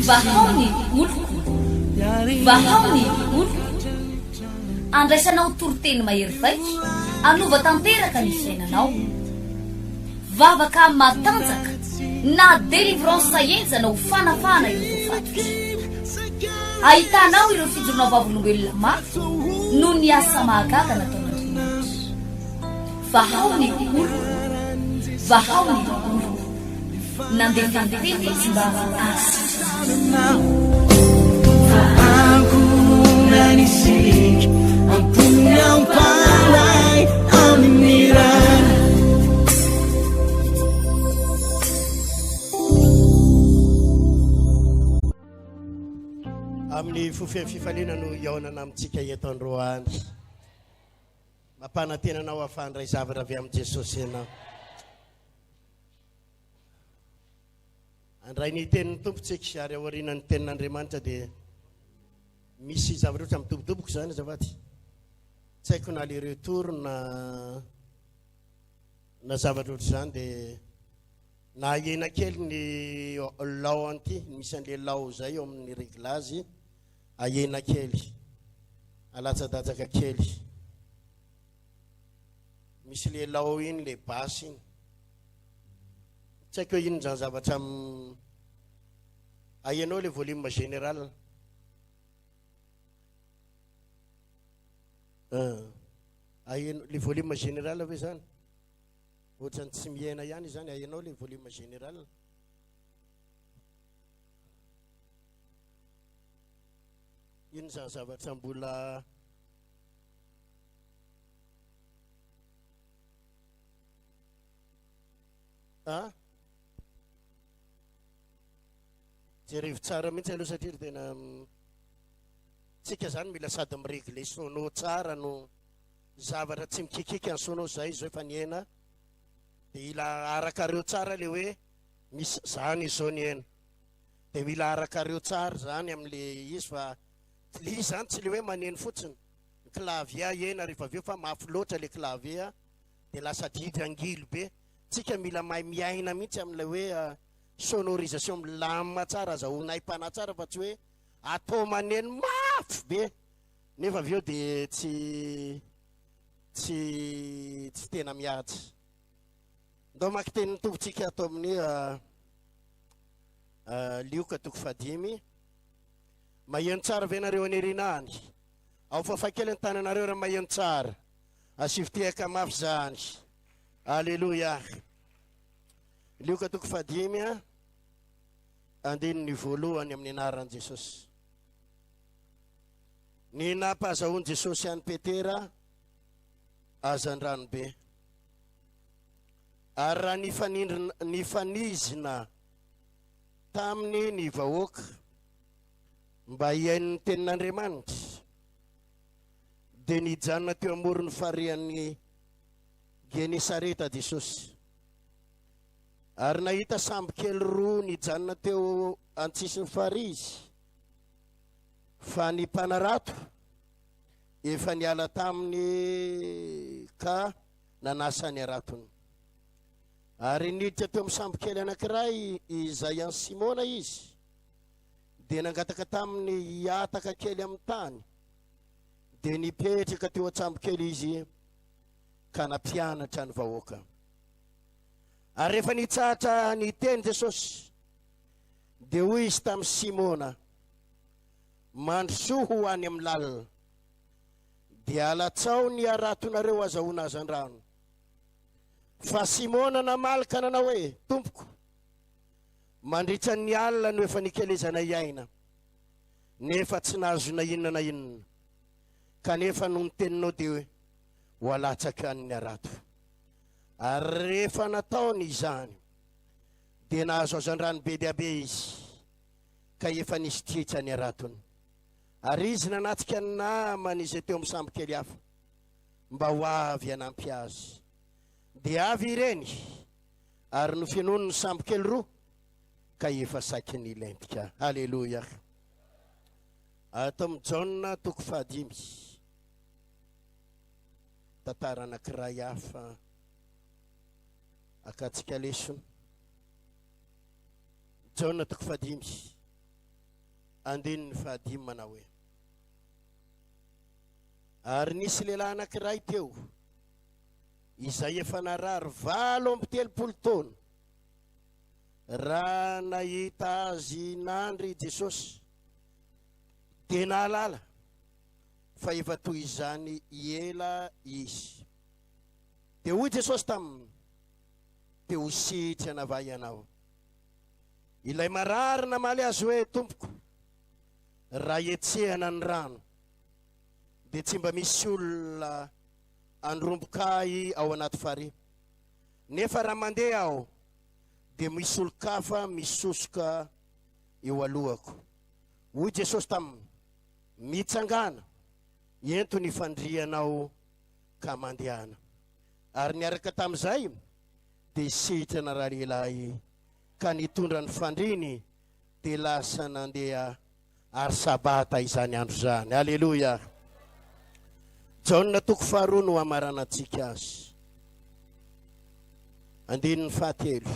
Vahao ny oloko, vahao ny oloko. Andraisanao toriteny mahery vaika hanova tanteraka ny fiainanao. Vavaka matanjaka na délivrance henjana ho fanafahana ireo voafatotra. Ahitanao ireo fijoroana vavolombelona mafy noho ny asa mahagaga nataon'Andriamanitra. Vahao ny oloko, vahao ny oloko. Nandefa ny teny izy mba hahasitrana Amin'ny fo feno fifaliana no hihaonana amintsika eto androany. Mampanantena anao hahafahandray zavatra avy amin'i Jesosy ianao. Handray ny tenin'ny Tompo tsika ary aorianan'ny tenin'Andriamanitra dia misy zavatra ohatra midobodoboka izany azafady. Tsy haiko na le retour na na zavatra ohatr'izany dia na ahena kely ny lao an'ity, misy an'le lao izay eo amin'ny réglage, ahena kely, alatsadatsaka kely. Misy le lao iny, le basy iny. Tsy haiko hoe inona izany zavatra ahenao le volume général. Aheno le volume général ve zany? Ohatran'ny tsy mihena ihany izany, ahenao le volume général. Inona izany zavatra mbola A? Jerevo tsara mihitsy aloha satria ry tena tsika zany mila sady mi-régler sono tsara no zavatra tsy mikikiaka ny sono zay zao efa nihena de ila arakareo tsara le hoe misy zany izao nihena de mila arakareo tsara zany am'le izy fa le izy zany tsy le hoe maneno fotsiny ny clavier ahena rehefa avy eo fa mafy loatra le clavier dia lasa adidy angilo be. Tsika mila mahay miaina mihitsy amin'ilay hoe sonorisation milamina tsara, azahoana aim-panahy tsara fa tsy hoe atao maneno mafy be nefa avy eo dia tsy tsy tsy tena mihaja. Ndao mamaky tenin'ny Tompontsika ato amin'ny Lioka toko fahadimy. Maheno tsara ve nareo any aoriana any? Ao fafay kely ny tananareo raha maheno tsara. Asivo tehaka mafy zany. Aleloia. Lioka toko fahadimy a. Andininy voalohany amin'ny anaran'i Jesosy. Ny nampahazahoan'i Jesosy an'i Petera hazandrano be. Ary raha nifanindrina nifanizina taminy ny vahoaka mba hihaino ny tenin'Andriamanitra, dia nijanona teo amoron'ny farihan'i Genesareta Jesosy. Ary nahita sambo kely roa nijanona teo an-tsisin'ny farihy izy, fa ny mpanarato efa niala taminy ka nanasa ny haratony. Ary niditra teo amin'ny sambo kely anankiray izay an'i Simona izy, dia nangataka taminy hihataka kely amin'ny tany. Dia nipetraka teo an-tsambokely izy ka nampianatra ny vahoaka. Ary rehefa nitsahatra niteny Jesosy, dia hoy izy tamin'i Simona, Mandrosoa ho any amin'ny lalina, dia alatsao ny haratonareo azahoana hazandrano. Fa Simona namaly ka nanao hoe, Tompoko, mandritra ny alina no efa nikelezanay aina, nefa tsy nahazo na inona na inona, kanefa noho ny teninao dia ho alatsaka any ny harato. Ary rehefa nataony izany, dia nahazo hazandrano be dia be izy, ka efa nisy tritra ny haratony. Ary izy nanatrika ny namany izay teo amin'ny sambokely hafa, mba ho avy hanampy azy. Dia avy ireny, ary nofenoiny ny sambokely roa, ka efa saiky nilentika. Haleloia. Ato amin'ny Jaona toko fahadimy. Tantara anankiray hafa akantsika lesona. Jaona toko fahadimy, andininy fahadimy manao hoe, Ary nisy lehilahy anankiray teo, izay efa narary 38 taona. Raha nahita azy nandry i Jesosy, dia nahalala fa efa toy izany ela izy. Dia hoy Jesosy taminy, Te ho sitrana va ianao? Ilay marary namaly azy hoe, Tompoko, raha hetsehana ny rano, dia tsy mba misy olona handromboka ahy ao anaty farihy. Nefa raha mandeha aho, dia misy olon-kafa misosoka eo alohako. Hoy Jesosy taminy, Mitsangàna, ento ny fandrianao ka mandehana. Ary niaraka tamin'izay, dia sitrana ralehilahy ka nitondra ny fandriany, dia lasa nandeha, ary Sabata izany andro izany. Aleloia! Jaona toko faharoa no hamaranantsika azy. Andininy fahatelo.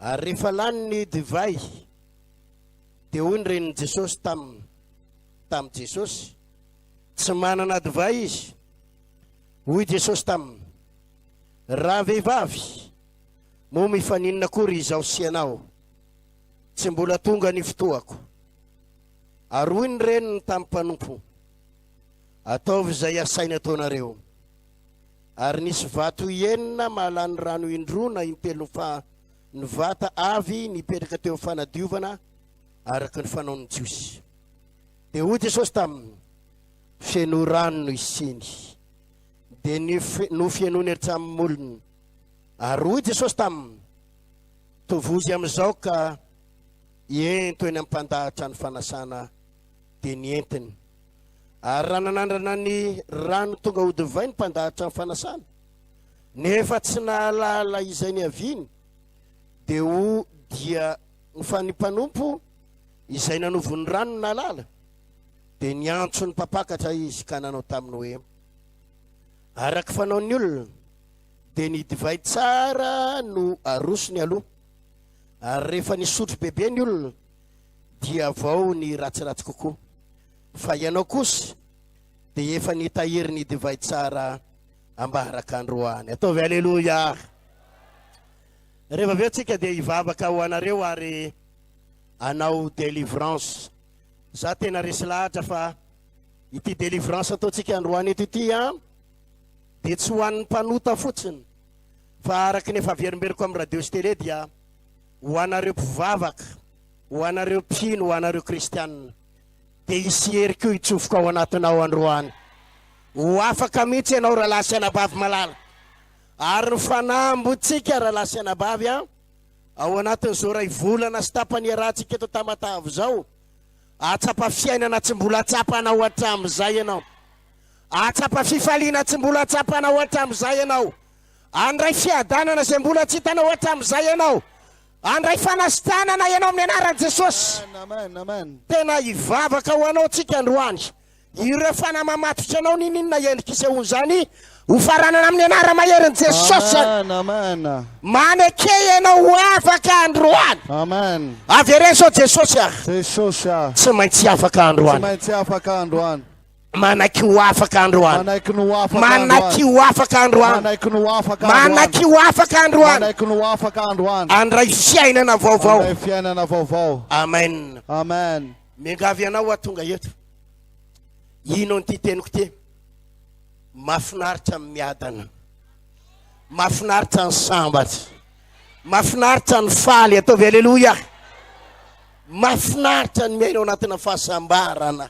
Ary rehefa lany ny divay, dia hoy ny renin'i Jesosy taminy, tamin'i Jesosy, Tsy manana divay izy. Hoy Jesosy taminy, Ravehivavy, moa mifaninona akory izaho sy ianao? Tsy mbola tonga ny fotoako. Ary hoy ny reniny tamin'ny mpanompo, Ataovy izay asainy ataonareo. Ary nisy vato enina mahalany rano indroa na intelo fa ny vata avy nipetraka teo fanadiovana araka ny fanaon'ny Jiosy. Dia hoy Jesosy taminy, Fenoy rano no isiny. Dia nofenoiny hatramin'ny molony. Ary hoy Jesosy taminy, Tovozy amin'izao ka ento eny am-pandahatra ny fanasana. Dia nientiny. Ary raha nanandrana ny rano tonga ho divay ny mpandahatra ny fanasana, nefa tsy nahalala izay niaviany, dia ho dia fa ny mpanompo izay nanovo ny rano no nahalala, dia niantso ny mpampakatra izy ka nanao taminy hoe, Araka fanaon'ny olona, dia ny divay tsara no arosony aloha, ary rehefa nisotro bebe ny olona, dia vao ny ratsiratsy kokoa. Fa ianao kosa dia efa nitahiry ny divay tsara ambaraka androany. Ataovy aleloia. Rehefa avy eo tsika dia hivavaka ho anareo ary anao délivrance. Za tena resy lahatra fa ity délivrance ataontsika androany eto ity an dia tsy ho an'ny mpanota fotsiny fa araka ny efa averimberiko amin'ny radio sy télé dia ho anareo mpivavaka, ho anareo mpino, ho anareo kristianina dia hisy hery koa hitsofoka ao anatinao androany. Ho afaka mihitsy ianao rahalahy sy anabavy malala. Ary ny fanambontsika rahalahy sy anabavy an, ao anatin'izao iray volana sy tapany iarahantsika eto Tamatave izao, hahatsapa fiainana tsy mbola tsapanao hatramin'izay ianao. Hahatsapa fifaliana tsy mbola tsapanao hatramin'izay ianao. Handray fiadanana izay mbola tsy hitanao hatramin'izay ianao. Handray fanasitranana ianao amin'ny anaran'i Jesosy. Amen, amen. Tena hivavaka ho anao tsika androany. Ireo fanahy mamatotra anao n'inon'inona endrika isehoan'izany, ho faranana amin'ny anara-maherin'i Jesosy. Amen, amen. Maneke ianao ho afaka androany. Amen. Avereno sao Jesosy ah. Jesosy ah. Tsy maintsy afaka androany. Tsy maintsy afaka androany. Manaiky ho afaka androany. Manaiky ny ho afaka androany. Manaiky ho afaka androany. Manaiky ny ho afaka androany. Manaiky ho afaka androany. Manaiky ny ho afaka androany. Handray fiainana vaovao. Handray fiainana vaovao. Amen. Amen. Miangavy anao aho tonga eto. Ino an'ity teniko ity? Mahafinaritra ny miadana. Mahafinaritra ny sambatra. Mahafinaritra ny faly. Ataovy aleloia. Mahafinaritra ny miaina ao anatina fahasambarana.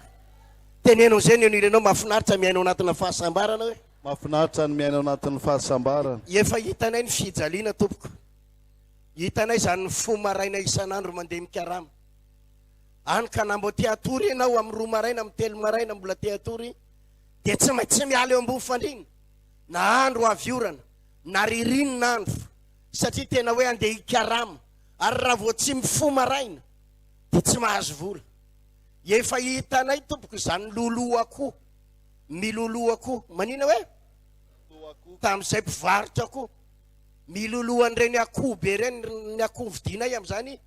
Teneno an'izay ny eo irenao, mahafinaritra miaina ao anatina fahasambarana hoe. Mahafinaritra ny miaina ao anatin'ny fahasambarana. Efa hitanay ny fijaliana tompoko. Hitanay izany mifoha maraina isan'andro mandeha mikarama. Any ka na mbo te hatory ianao amin'ny roa maraina, amin'ny telo maraina mbola te hatory dia tsy maintsy miala eo ambony fandriana na andro avy orana na ririnina andro satria tena hoe andeha hikarama ary raha vao tsy mifoha maraina dia tsy mahazo vola. Efa hitanay tompoko izany loloha akoho, miloloha akoho, manina hoe? Tamin'izay mpivarotra akoho. Miloloha an'ireny akoho be ireny, ny akoho vidinay amin'izany,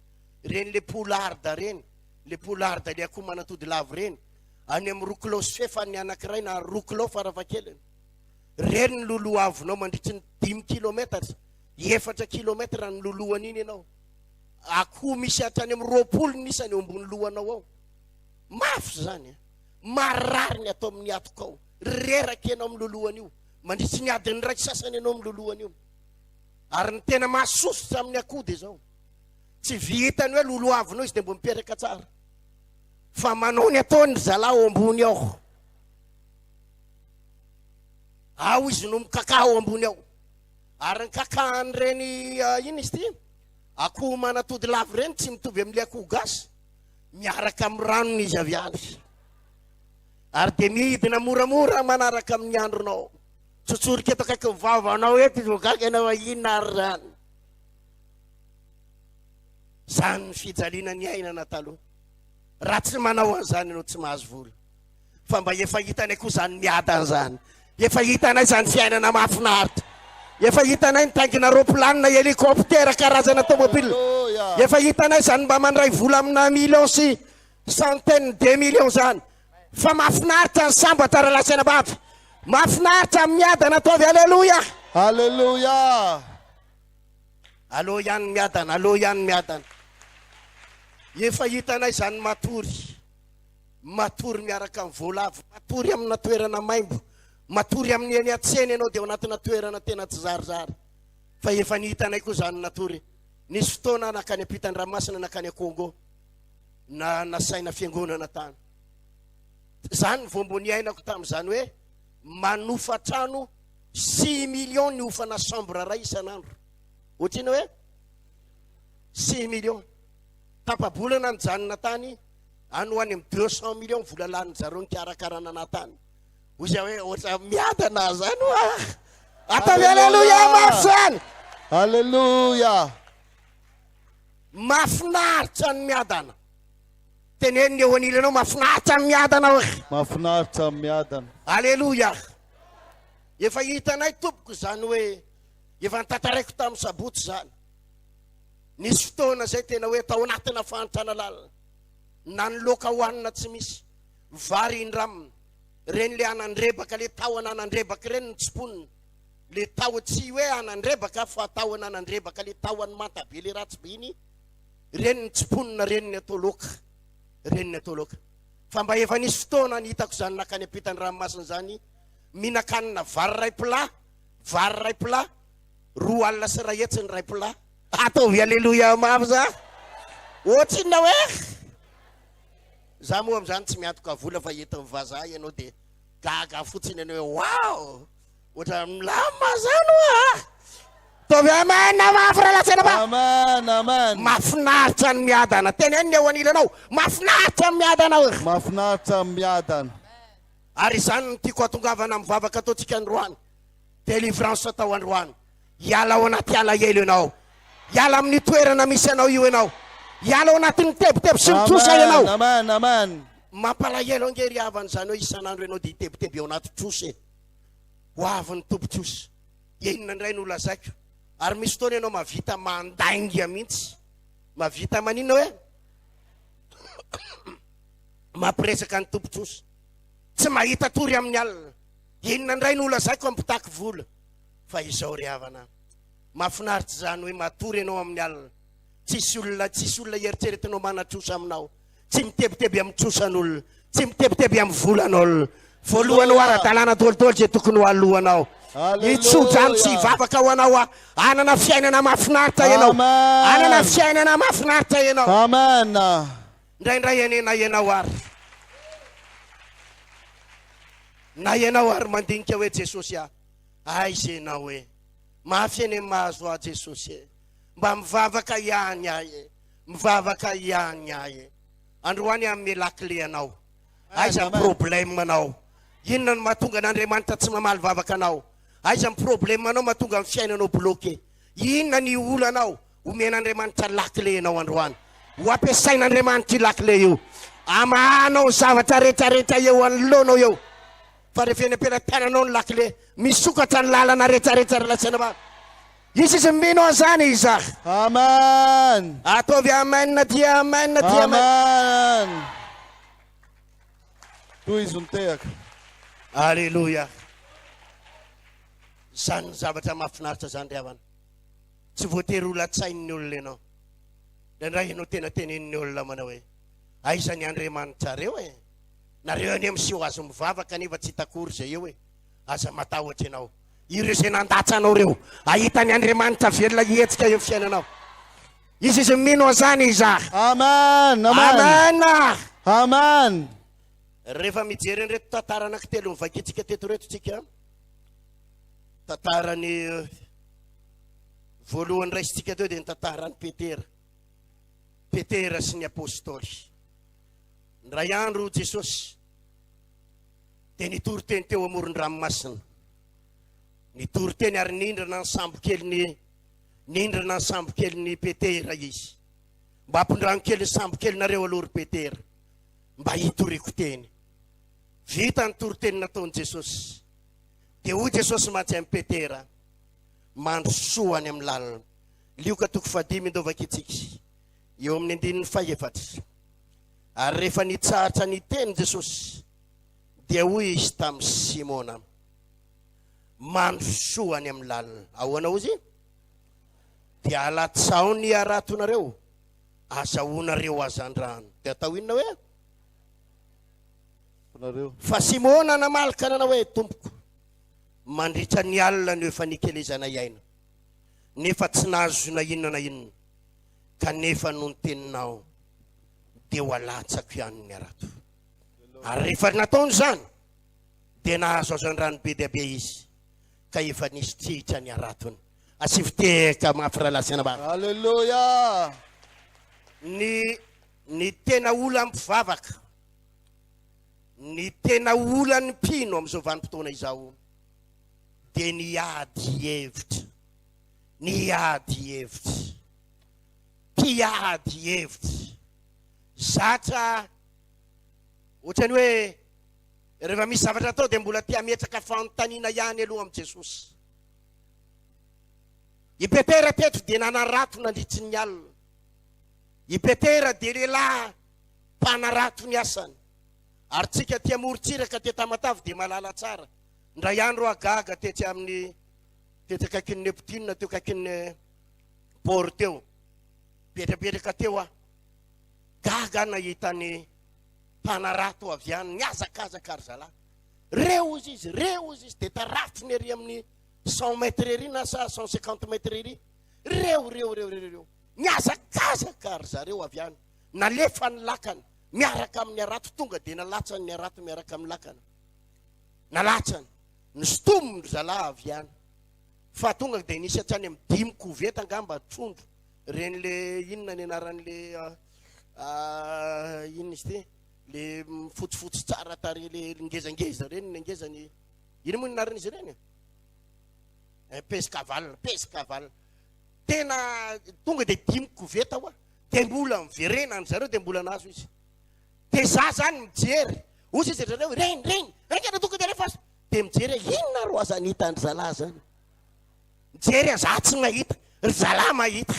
ireny le poularde ireny, le poularde le akoho manatody lava ireny, any amin'ny roa kilao sy fefany ny anankiray na roa kilao farafahakeliny. Ireny no lolohavinao mandritry ny dimy kilometatra, efatra kilometra ny loloha an'iny ianao. Akoho misy hatrany amin'ny 20 ny isany eo ambony lohanao ao. Mafy izany a! Marary ny ato amin'ny hatokao. Reraka ianao miloloha an'io. Mandritry ny adiny iray sasany ianao miloloha an'io. Ary ny tena mahasosotra amin'ny akoho dia izao. Tsy vitany hoe lolohavinao izy dia mbo mipetraka tsara. Fa manao ny ataony ry zalahy ao ambony ao. Ao izy no mikaka ao ambony ao. Ary ny kakahan'ireny ah, inona izy ity? Akoho manatody lava ireny tsy mitovy amin'ilay akoho gasy. Miaraka amin'ny ranony izy avy any. Ary dia midina moramora manaraka amin'ny andronao. Tsotsorika eto akaikin'ny vavanao eto izy vao gaga ianao hoe inona ary izany. Izany ny fijaliana niainana taloha. Raha tsy manao an'izany ianao tsy mahazo vola. Fa mba efa hitanay koa izany miadana izany. Efa hitanay izany fiainana mahafinaritra. Efa hitanay nitaingina roaplanina, hélicoptère, karazana tomobile. Efa hitanay izany mba mandray vola amina millions sy centaines de millions izany. Fa mahafinaritra ny sambatra rahalahy sy anabavy. Mahafinaritra ny miadana ataovy aleloia. Aleloia. Aleo ihany miadana, aleo ihany miadana. Efa hitanay izany matory. Matory miaraka amin'ny voalavo, matory amina toerana maimbo, matory amin'ny eny an-tsena ianao dia ao anatina toerana tena tsy zarizary. Fa efa nihitanay koa izany natory. Nisy fotoana nankany ampitan-dranomasina nankany Congo, na nasaina fiangonana tany. Izany vao mbo niainako tamin'izany hoe manofa trano 6 millions ny hofana chambre iray isan'andro. Ohatr'inona hoe 6 millions. Tapa-bolana nijanona tany Any ho any amin'ny 200 millions vola lanin zareo nikarakarana anah tany. Hoy zay hoe ohatra miadana zany hoa. Ataovy aleloia mafy zany. Aleloia. Mafinaritra ny miadana. Teneno ny eo anilanao mafinaritra ny miadana hoe. Mafinaritra ny miadana. Aleloia. Efa hitanay tompoko izany hoe efa notantaraiko tamin'ny sabotsy izany. Nisy fotoana izay tena hoe tao anatina fahantrana lalina. Na ny laoka hohanina tsy misy. Vary indramina. Ireny le anandrebaka, le tahona anandrebaka ireny no tsiponina. Le taho tsy hoe anandrebaka fa tahona anandrebaka le tahony manta be le ratsy be iny. Ireny no tsiponina, ireny ny atao laoka. Ireny ny atao laoka. Fa mba efa nisy fotoana nihitako izany nakany ampitan'ny ranomasina izany, mihinan-kanina vary iray plat, vary iray plat, 120 ny iray plat. Ataovy aleloia mafy za. Ohatrinona hoe? Za moa amin'izany tsy miantoka vola fa entin'ny vazaha ianao dia gaga fotsiny ianao hoe wow! Ohatra milamina zany hoa. Ataovy amen mafy raha lazaina fa. Amen, amen. Mafinaritra ny miadana. Teneno ny eo anilanao. Mafinaritra ny miadana hoe. Mafinaritra ny miadana. Ary izany no tiako hatongavana amin'ny vavaka ataontsika androany. Délivrance atao androany. Hiala ao anaty alahelo ianao. Hiala amin'ny toerana misy anao io ianao. Hiala ao anatin'ny tebiteby sy ny trosa ianao. Amen, amen. Mampalahelo ange ry havana izany hoe isan'andro ianao dia hitebiteby ao anaty trosa e. Ho avy ny Tompo trosa. Inona indray no lazaiko? Ary misy fotoana ianao mahavita mandainga mihitsy. Mahavita maninona hoe? Mampiresaka ny Tompo trosa. Tsy mahita tory amin'ny alina. Inona indray no lazaiko amin'ny mpitaky vola? Fa izao ry havana, mahafinaritra izany hoe matory ianao amin'ny alina, tsisy olona, tsisy olona eritreretinao manan-trosa aminao, tsy mitebiteby amin'ny trosan'olona, tsy mitebiteby amin'ny volan'olona. Voalohany ho ara-dalàna daholo izay tokony ho alohanao. Hitsodrano sy hivavaka ho anao aho. Hanana fiainana mahafinaritra ianao. Hanana fiainana mahafinaritra ianao. Amen. Indraindray anie na ianao ary. Na ianao ary mandinika hoe Jesosy ah. Aiza ianao e? Mafy anie ny mahazo ahy Jesosy e! Mba mivavaka ihany ahy e! Mivavaka ihany ahy e! Androany hanome lakile anao. Aiza ny problème anao? Inona no mahatonga an'Andriamanitra tsy mamaly vavaka anao? Aiza ny problème anao mahatonga ny fiainanao bloqué? Inona ny olanao? Omen'Andriamanitra lakile ianao androany. Ho ampiasain'Andriamanitra io lakile io. Amahanao ny zavatra rehetrarehetra eo anoloanao eo. Fa rehefa eny am-pelatananao ny lakile, misokatra ny lalana rehetrarehetra ry lahy sy anabavy. Iza izy mino an'izany iza? Amen. Ataovy amen dia amen dia amen. Amen. Tohizo ny tehaka. Aleloia. Izany zavatra mahafinaritra izany ry havana. Tsy voatery ho latsain'ny olona ianao. Indraindray ianao tena tenenin'ny olona manao hoe, aiza ny Andriamanitrareo e? Nareo anie miseho azy mivavaka nefa tsy hita akory izay eo e. Aza matahotra ianao. Ireo izay nandatsa anao ireo, hahita ny Andriamanitra velona hihetsika eo fiainanao. Izy izy mino an'izany iza. Amen. Amen. Amen. Amen. Rehefa mijery an'ireto tantara anankitelo novakintsika teto ireto tsika, tantarany voalohany raisintsika teo dia ny tantaran'i Petera. Petera sy ny apostoly. Indray andro Jesosy dia nitory teny teo amoron-dranomasina. Nitory teny ary nindrana ny sambokeliny nindrana ny sambokelin'i Petera izy. Mba ampindrano kely ny sambokelinareo aloha ry Petera mba hitoriako teny. Vita ny toriteny nataon'i Jesosy. Dia hoy Jesosy mantsy amin'i Petera, mandrosoa any amin'ny lalina. Lioka toko fahadimy indao vakintsika eo amin'ny andininy fahefatra. Ary rehefa nitsahatra niteny Jesosy dia hoy izy tamin'i Simona, mandrosoa any amin'ny lalina. Ahoana hozy? Dia alatsao ny haratonareo, azahoanareo hazandrano. Dia atao inona hoe? Fa Simona namaly ka nanao hoe, Tompoko, mandritra ny alina no efa nikelezanay aina, nefa tsy nahazo na inona na inona, kanefa noho ny teninao dia ho alatsako ihany ny harato. Ary rehefa nataony izany, dia nahazo hazandrano be dia be izy, ka efa nisy trihitra ny haratony. Asivo tehaka mafy rahalahy sy anabavy. Alléluia. Ny ny tena olan'ny mpivavaka, ny tena olan'ny mpino amin'izao vanim-potoana izao dia ny ady hevitra, ny ady hevitra, mpiady hevitra, zatra ohatrany hoe rehefa misy zavatra atao dia mbola te hametraka fanontaniana ihany aloha amin'i Jesosy. I Petera teto dia nanarato nandritry ny alina. I Petera dia lehilahy mpanarato ny asany. Ary tsika aty amorontsiraka aty Tamatave dia mahalala tsara. Indray andro aho gaga tetsy amin'ny tetsy akaikin'ny Neptune teo akaikin'ny port teo. Mipetrapetraka teo aho. Gaga aho nahita ny mpanarato avy any nihazakazaka ry zalahy. Reo ozy izy, reo ozy izy, dia tarafiny ery amin'ny 100 mètres ery na sa 150 mètres ery. Reo, reo, reo, reo, reo. Nihazakazaka ry zareo avy any. Nalefa ny lakana miaraka amin'ny harato, tonga dia nalatsany ny harato miaraka amin'ny lakana. Nalatsany. Nosintominy ry zalahy avy any. Fa tonga dia nisy hatrany amin'ny dimy koveta angamba trondro. Ireny le inona ny anaran'le inona izy ity? Le fotsifotsy tsara tarehy le ngezangeza ireny ny ngezany. Inona moa ny anaran'izy ireny? Eh, Pescaval, pescaval. Tena tonga dia dimy koveta hoa. Dia mbola miverena an zareo dia mbola nahazo izy. Dia za zany mijery. Hoy izy zareo, ireny, ireny, ireny tonga dia alefaso. Dia mijery hoe inona ro aza ny hitan-dry zalahy zany. Mijery aho, za tsy mahita, ry zalahy mahita.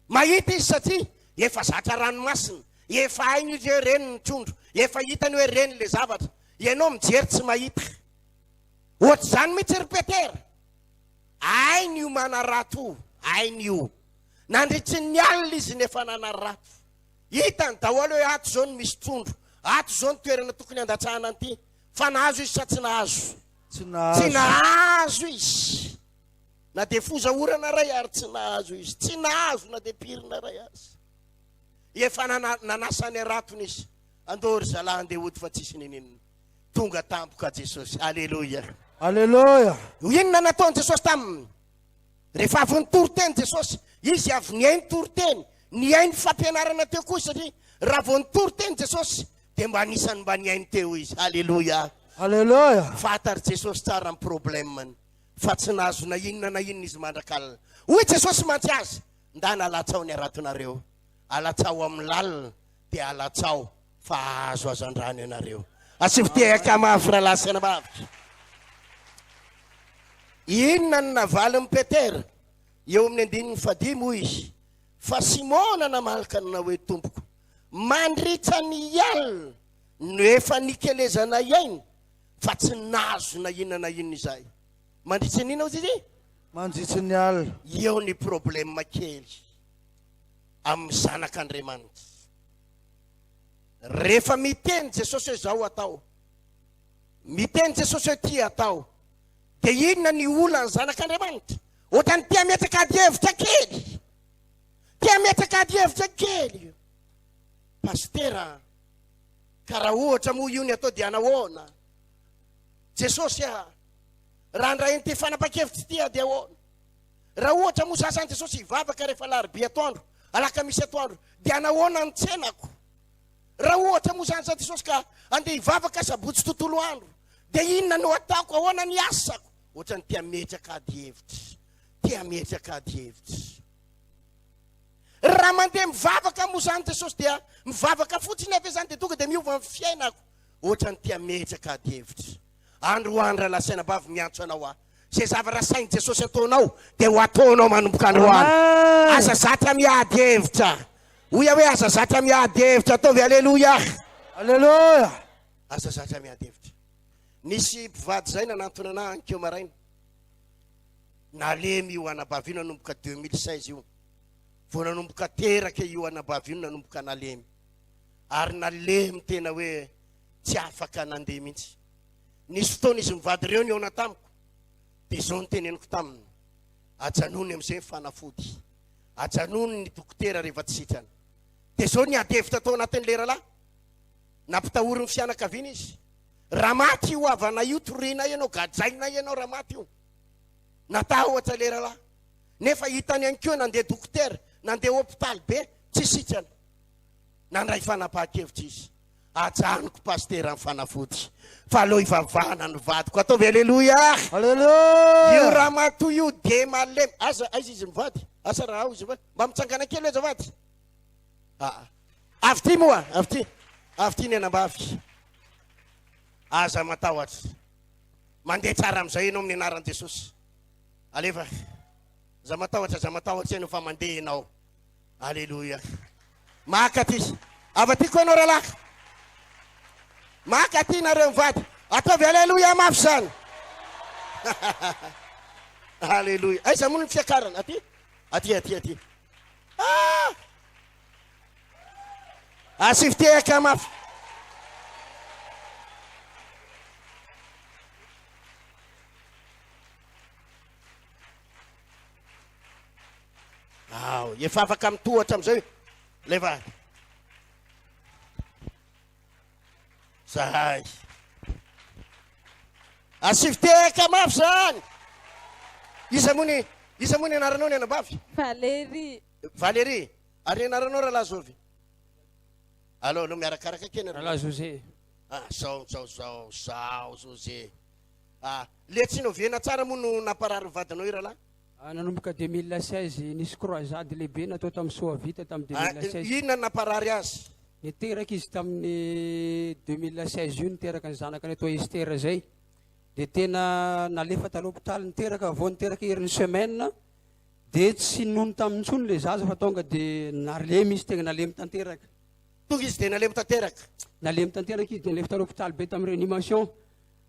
Mahita izy satria efa zatra ranomasina, efa hainy izy hoe ireny ny trondro, efa hitany hoe ireny le zavatra. Ianao mijery tsy mahita. Ohatr'izany mihitsy ry Petera. Hainy io manarato io, hainy io. Nandritry ny alina izy no efa nanarato. Hitany daholo hoe ato izao no misy trondro, ato izao ny toerana tokony handatsahana an'ity. Fa nahazo izy sa tsy nahazo? Tsy nahazo. Tsy nahazo izy. Na dia foza orana iray ary tsy nahazo izy. Tsy nahazo na dia pirina iray aza. Efa nanasa ny haratony izy. Andao ry zalahy andeha hody fa tsisy nininona. Tonga tampoka Jesosy. Aleloia. Aleloia. Inona nataon'i Jesosy taminy? Rehefa avy nitory teny Jesosy, izy avy nihaino toriteny, nihaino fampianarana teo koa satria raha vao nitory teny Jesosy dia mba anisan'ny mba nihaino teo izy. Aleloia. Aleloia. Fantatr'i Jesosy tsara ny problème-ny fa tsy nahazo na inona na inona izy mandrak'alina. Hoy Jesosy mantsy azy, Ndana alatsao ny haratonareo, alatsao amin'ny lalina dia alatsao fa hahazo hazandrano ianareo. Asivo tehaka mafy rahalahy sy anabavy. Inona no navalin'i Petera? Eo amin'ny andininy fahadimy hoy izy, Fa Simona namaly ka nanao hoe, Tompoko, mandritra ny alina no efa nikelezanay aina, fa tsy nahazo na inona na inona izahay. Mandritra ny inona hoy izy? Mandritra ny alina. Eo ny problème kely amin'ny zanak'Andriamanitra. Rehefa miteny Jesosy hoe zao atao, miteny Jesosy hoe ty atao, dia inona ny olan'ny zanak'Andriamanitra? Ohatran'ny te hametraka ady hevitra kely. Te hametraka ady hevitra kely. Pasitera, ka raha ohatra moa io ny atao dia anahoana? Jesosy a, raha handray an'ity fanapan-kevitra ity aho dia ahoana? Raha ohatra moa za zany Jesosy hivavaka rehefa alarobia atoandro, alakamisy atoandro, dia anahoana ny tsenako? Raha ohatra moa zany za Jesosy ka andeha hivavaka sabotsy tontolo andro, dia inona no ataoko? Ahoana ny asako? Ohatran'ny te hametraka ady hevitra, te hametraka ady hevitra. Raha mandeha mivavaka moa zany Jesosy dia mivavaka fotsiny aho ve zany dia tonga dia miova ny fiainako? Ohatran'ny te hametraka ady hevitra. Androany rahalahy sy anabavy miantso anao aho. Izay zavatra asain'i Jesosy ataonao dia ho ataonao manomboka androany. Aza zatra miady hevitra. Hoy aho hoe aza zatra miady hevitra. Ataovy aleloia. Aleloia. Aza zatra miady hevitra. Nisy mpivady izay nanantona anah ankeo maraina. Nalemy io anabavy io nanomboka 2016 io. Vao nanomboka teraka io anabavy io nanomboka nalemy. Ary nalemy tena hoe tsy afaka nandeha mihitsy. Nisy fotoana izy mivady ireo nihaona tamiko, dia izao no teneniko taminy, ajanony amin'izay ny fanafody, ajanony ny dokotera rehefa tsy sitrana. Dia izao ny ady hevitra tao anatin'ilay rahalahy, nampitahorin'ny fianakaviana izy, raha maty io havanay io, torianay ianao, gadrainay ianao raha maty io. Natahotra ilay rahalahy, nefa hitany ihany koa nandeha dokotera, nandeha hopitaly be, tsy sitrana. Nandray fanapahan-kevitra izy. Ajanoko pasitera ny fanafody fa aleo hivavahana ny vadiko. Ataovy aleloia. Aleloia. Io ramatoa io de malemy. Aza aiza izy mivady? Asa raha ao izy mivady. Mba mitsangana kely azafady. Ah. Avy ty moa, avy ty. Avy ty ny anambavy. Aza matahotra. Mandeha tsara amin'izay ianao amin'ny anaran'i Jesosy. Alefa. Aza matahotra, aza matahotra ianao fa mandeha ianao. Aleloia. Maka aty. Avy aty koa ianao rahalahy. Maka aty nareo mivady. Ataovy aleloia mafy izany. Aleloia. Aiza moa ny fiakarana? Aty? Aty, aty, aty. Ah! Asio fitehaka mafy. Ao, efa afaka mitohatra amin'izay ilay vady. Zahay. Asio fitehaka mafy zany. Iza moa ny iza moa ny anaranao ny anabavy? Valérie. Valérie. Ary ny anaranao rahalahy Zovy? Aleo aleo miarakaraka kely nareo. Rahalahy José. Ah, zao zao zao zao José. Ah, le tsy noviana tsara moa no namparary ny vadinao io rahalahy? Ah, nanomboka 2016, nisy croisade lehibe natao tamin'ny Soavita tamin'ny 2016. Ah, inona no namparary azy? Niteraka izy tamin'ny 2016 io, niteraka ny zanakany atao Esther izay. Dia tena nalefa tany hopitaly niteraka, vao niteraka herin'ny semaine, dia tsy ninono taminy intsony ilay zaza fa tonga dia nalemy izy, tegna nalemy tanteraka. Tonga izy dia nalemy tanteraka. Nalemy tanteraka izy dia nalefa tany hopitaly be tamin'ny réanimation.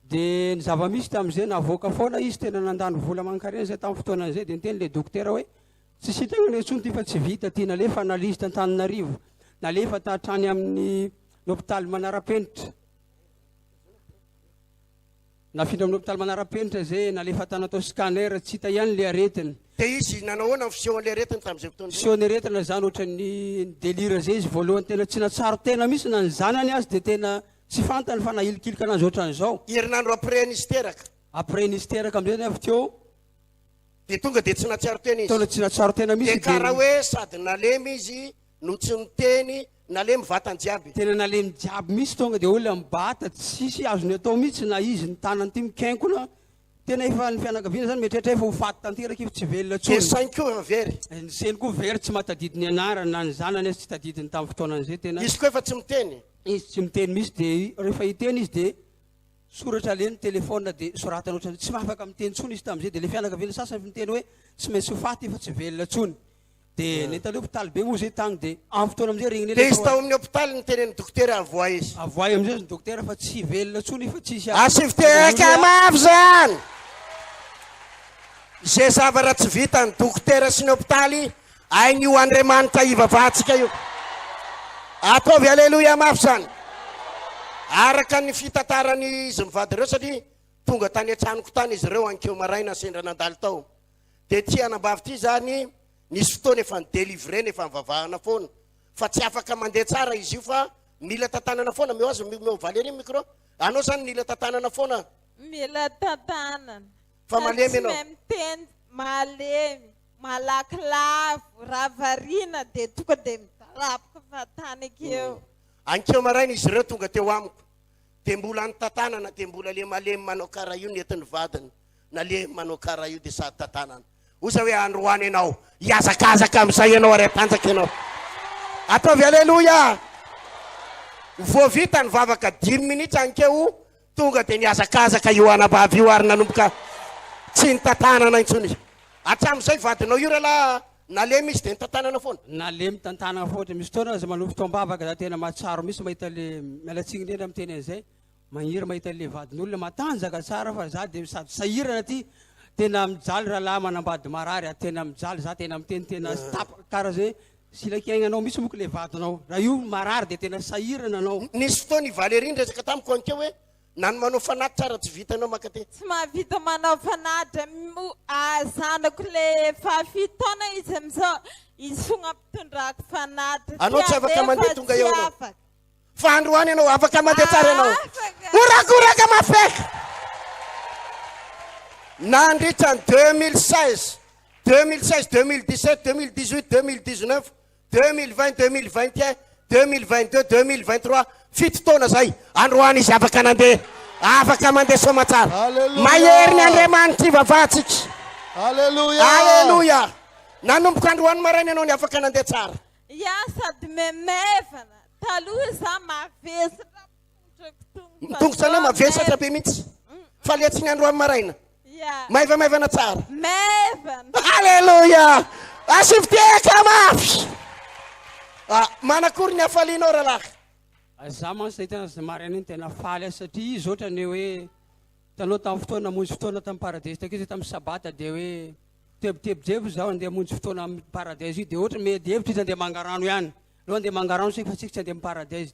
Dia ny zava-misy tamin'izay, navoaka foana izy, tena nandany vola aman-karena izay tamin'ny fotoana izay, dia niteny ilay dokotera hoe, tsy sitrana intsony ity fa tsy vita ity, nalefa analyse t'Antananarivo, nalefa hatrany amin'ny hopitaly manara-penitra. Nafindra amin'ny hopitaly manara-penitra izay, nalefa tany atao scanner, tsy hita ihany ilay aretina. Dia izy nanao ahoana ny fisehon'ilay aretina tamin'izay fotoana izay? Fisehon'ny aretina izany ohatran'ny délire izay izy voalohany, tena tsy nahatsiaro tena mihitsy na ny zanany aza dia tena Tsy fantany fa nahilikilika anazy ohatran'izao. Herinandro après nisy teraka. Après nisy teraka amizay zany avy teo. Dia tonga dia tsy nahatsiaro tena izy. Tonga tsy nahatsiaro tena mihitsy Dia karaha hoe sady nalemy izy no tsy niteny, nalemy vatany jiaby. Tena nalemy jiaby mihitsy tonga dia olona mibata tsisy azony atao mihitsy na izy ny tanany ity mikainkona. Tena efa ny fianakaviana zany mieritreritra efa ho faty tanteraka izy tsy velona Dia intsony. sainy koa efa very. Ny sainy koa very tsy mahatadidy ny anarany na ny zanany aza tsy tadidiny tamin'ny fotoanan'izay tena. Izy koa efa tsy miteny. Izy tsy miteny mihitsy dia rehefa hiteny izy dia. Soratra aleny telephone dia soratana ohatran'ny tsy afaka miteny intsony izy tamin'izay dia le fianakaviana sasany miteny hoe tsy maintsy ho faty fa tsy velona intsony. Dia nentana hopitaly be moa zay tagny dia amin'ny fotoana amin'izay regniny Dia izy tao amin'ny hopitaly nitenen'ny dokotera avoay izy. Avoay amin'izay ny dokotera fa tsy velona intsony fa tsisy Asio fitehaka mafy zany! Izay zavatra tsy vitan'ny dokotera sy ny hopitaly Hain'io Andriamanitra ivavahantsika io. Ataovy aleloia mafy izany. Araka ny fitantaran'izy mivady ireo satria tonga tany an-tranoko tany izy ireo ankeo maraina sendra nandalo tao. Dia ity anabavy ity izany nisy fotoana efa ni-délivrer-na efa nivavahana foana fa tsy afaka mandeha tsara izy io fa mila tantanana foana. Omeo azy, omeo Valérie ny micro. Anao izany nila tantanana foana. Mila tantanana. Fa malemy ianao. Tsy mahay miteny, malemy. Malaky lavo, raha variana dia tonga dia midaraboka fahatany akeo. Ankeo maraina izy ireo tonga teo amiko dia mbola nitantanana dia mbola le malemy manao karaha io nentin'ny vadiny nalemy manao karaha io dia sady tantanana. Hoy za hoe androany ianao hihazakazaka amin'izay ianao ary hatanjaka ianao. Ataovy aleloia! Vao vita ny vavaka dimy minitra ankeo Tonga dia nihazakazaka io anabavy io ary nanomboka tsy nitantanana intsony izy. Hatramin'izay vadinao io rahalahy nalemy izy dia nitantanana foana. Nalemy tantanana foana. Misy fotoana aza manao fotoam-bavaka za tena mahatsiaro mihitsy mahita le, miala tsiny indrindra miteny an'izay, magniry mahita an'le vadin'olona matanjaka tsara fa za dia sady sahirana aty, tena mijaly rahalahy manambady marary a, tena mijaly za tena miteny tena tapaka karaha zay Silaky aignanao mihitsy moko le vadinao. Raha io marary dia tena sahirana anao. Nisy fotoana i Valérie niresaka tamiko ankeo hoe na ny manao fanatitra ara tsy vitanao makaty. Tsy mahavita manao fanatitra mo ah zanako le fahafito taona izy amizao izy fogna ampitondrako fanatitra Anao tsy afaka mandeha tonga eo anao. afaka. Fa androany ianao afaka mandeha tsara ianao. Afaka. Horakoraka mafy. Nandritra ny 2016, 2016, 2017, 2018, 2019, 2020, 2021, 2022, 2023, fito taona zay. Androany izy afaka nandeha. Afaka mandeha soamatsara. Alléluia. Mahery ny Andriamanitra ivavahantsika. Alléluia. Alléluia. Nanomboka androany maraina ianao ny afaka nandeha tsara. Ya sady maimaivana. Taloha za mavesatra tongotrako tongotra. Ny tongotra anao mavesatra be mihitsy. Fa le tsy ny androany maraina. Ya. Maivamaivana tsara. Maivana. Alléluia. Asio fitehaka mafy. Ah, manakory ny hafalianao rahalahy. Za mantsy nahita azy maraina iny tena faly aho satria izy ohatrany hoe hitanao tamin'ny fotoana namonjy fotoana tamin'ny paradise takeo izy tamin'ny sabata dia hoe tebitebijeby zaho andeha hamonjy fotoana amin'ny paradise io dia ohatra miady hevitra izy andeha mangarano ihany Aleo andeha mangarano isika fa tsika tsy andeha amin'ny paradise.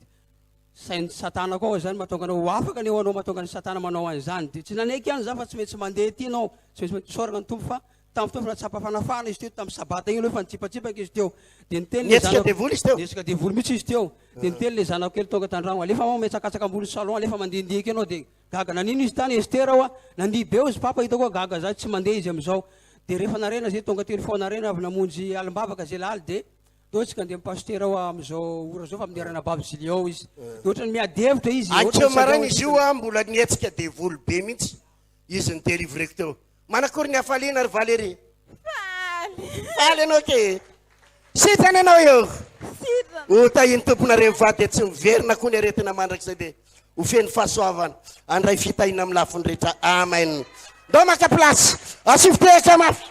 Sain'ny satana koa zany mahatonga anao ho afaka ny eo anao mahatonga ny satana manao an'izany. Dia tsy nanaiky ihany za fa tsy maintsy mandeha aty ianao. Tsy maintsy mandeha. Isaorana ny Tompo fa tamin'ny fotoana efa nahatsapa fanafahana izy teo tamin'ny sabata iny aloha efa nitsipatsipaka izy teo. Dia niteny le Nihetsika zanako devoly izy teo. Nihetsika devoly mihitsy izy teo. Dia niteny le zanako kely tonga tandragno alefa mama mihetsakatsaka ambony salon alefa mandehandeha kely ianao dia gaga nanino izy tany Esther hoa nandihy be hozy papa hitako hoe gaga za tsy mandeha izy amin'izao. Dia rehefa narena zay tonga teny fona narena avy namonjy alim-bavaka zay laly dia Ndao tsika andeha mi-pasitera ao amin'izao ora izao fa amin'ny ranabavy Ziliao izy. Dia ohatran'ny miady hevitra izy. Ankeo maraina izy io ah, mbola nihetsika devoly be mihitsy izy ni-delivreko teo. Manakory ny hafaliana ry Valérie? Faly. Faly ianao ke? Sitrana ianao eo. Sitrana. Ho tahin'ny Tomponareo mivady dia tsy miverina koa ny aretina mandrakizay dia ho feno fahasoavana handray fitahiana amin'ny lafiny rehetra. Amen. Ndao maka place. Asio fitehaka mafy.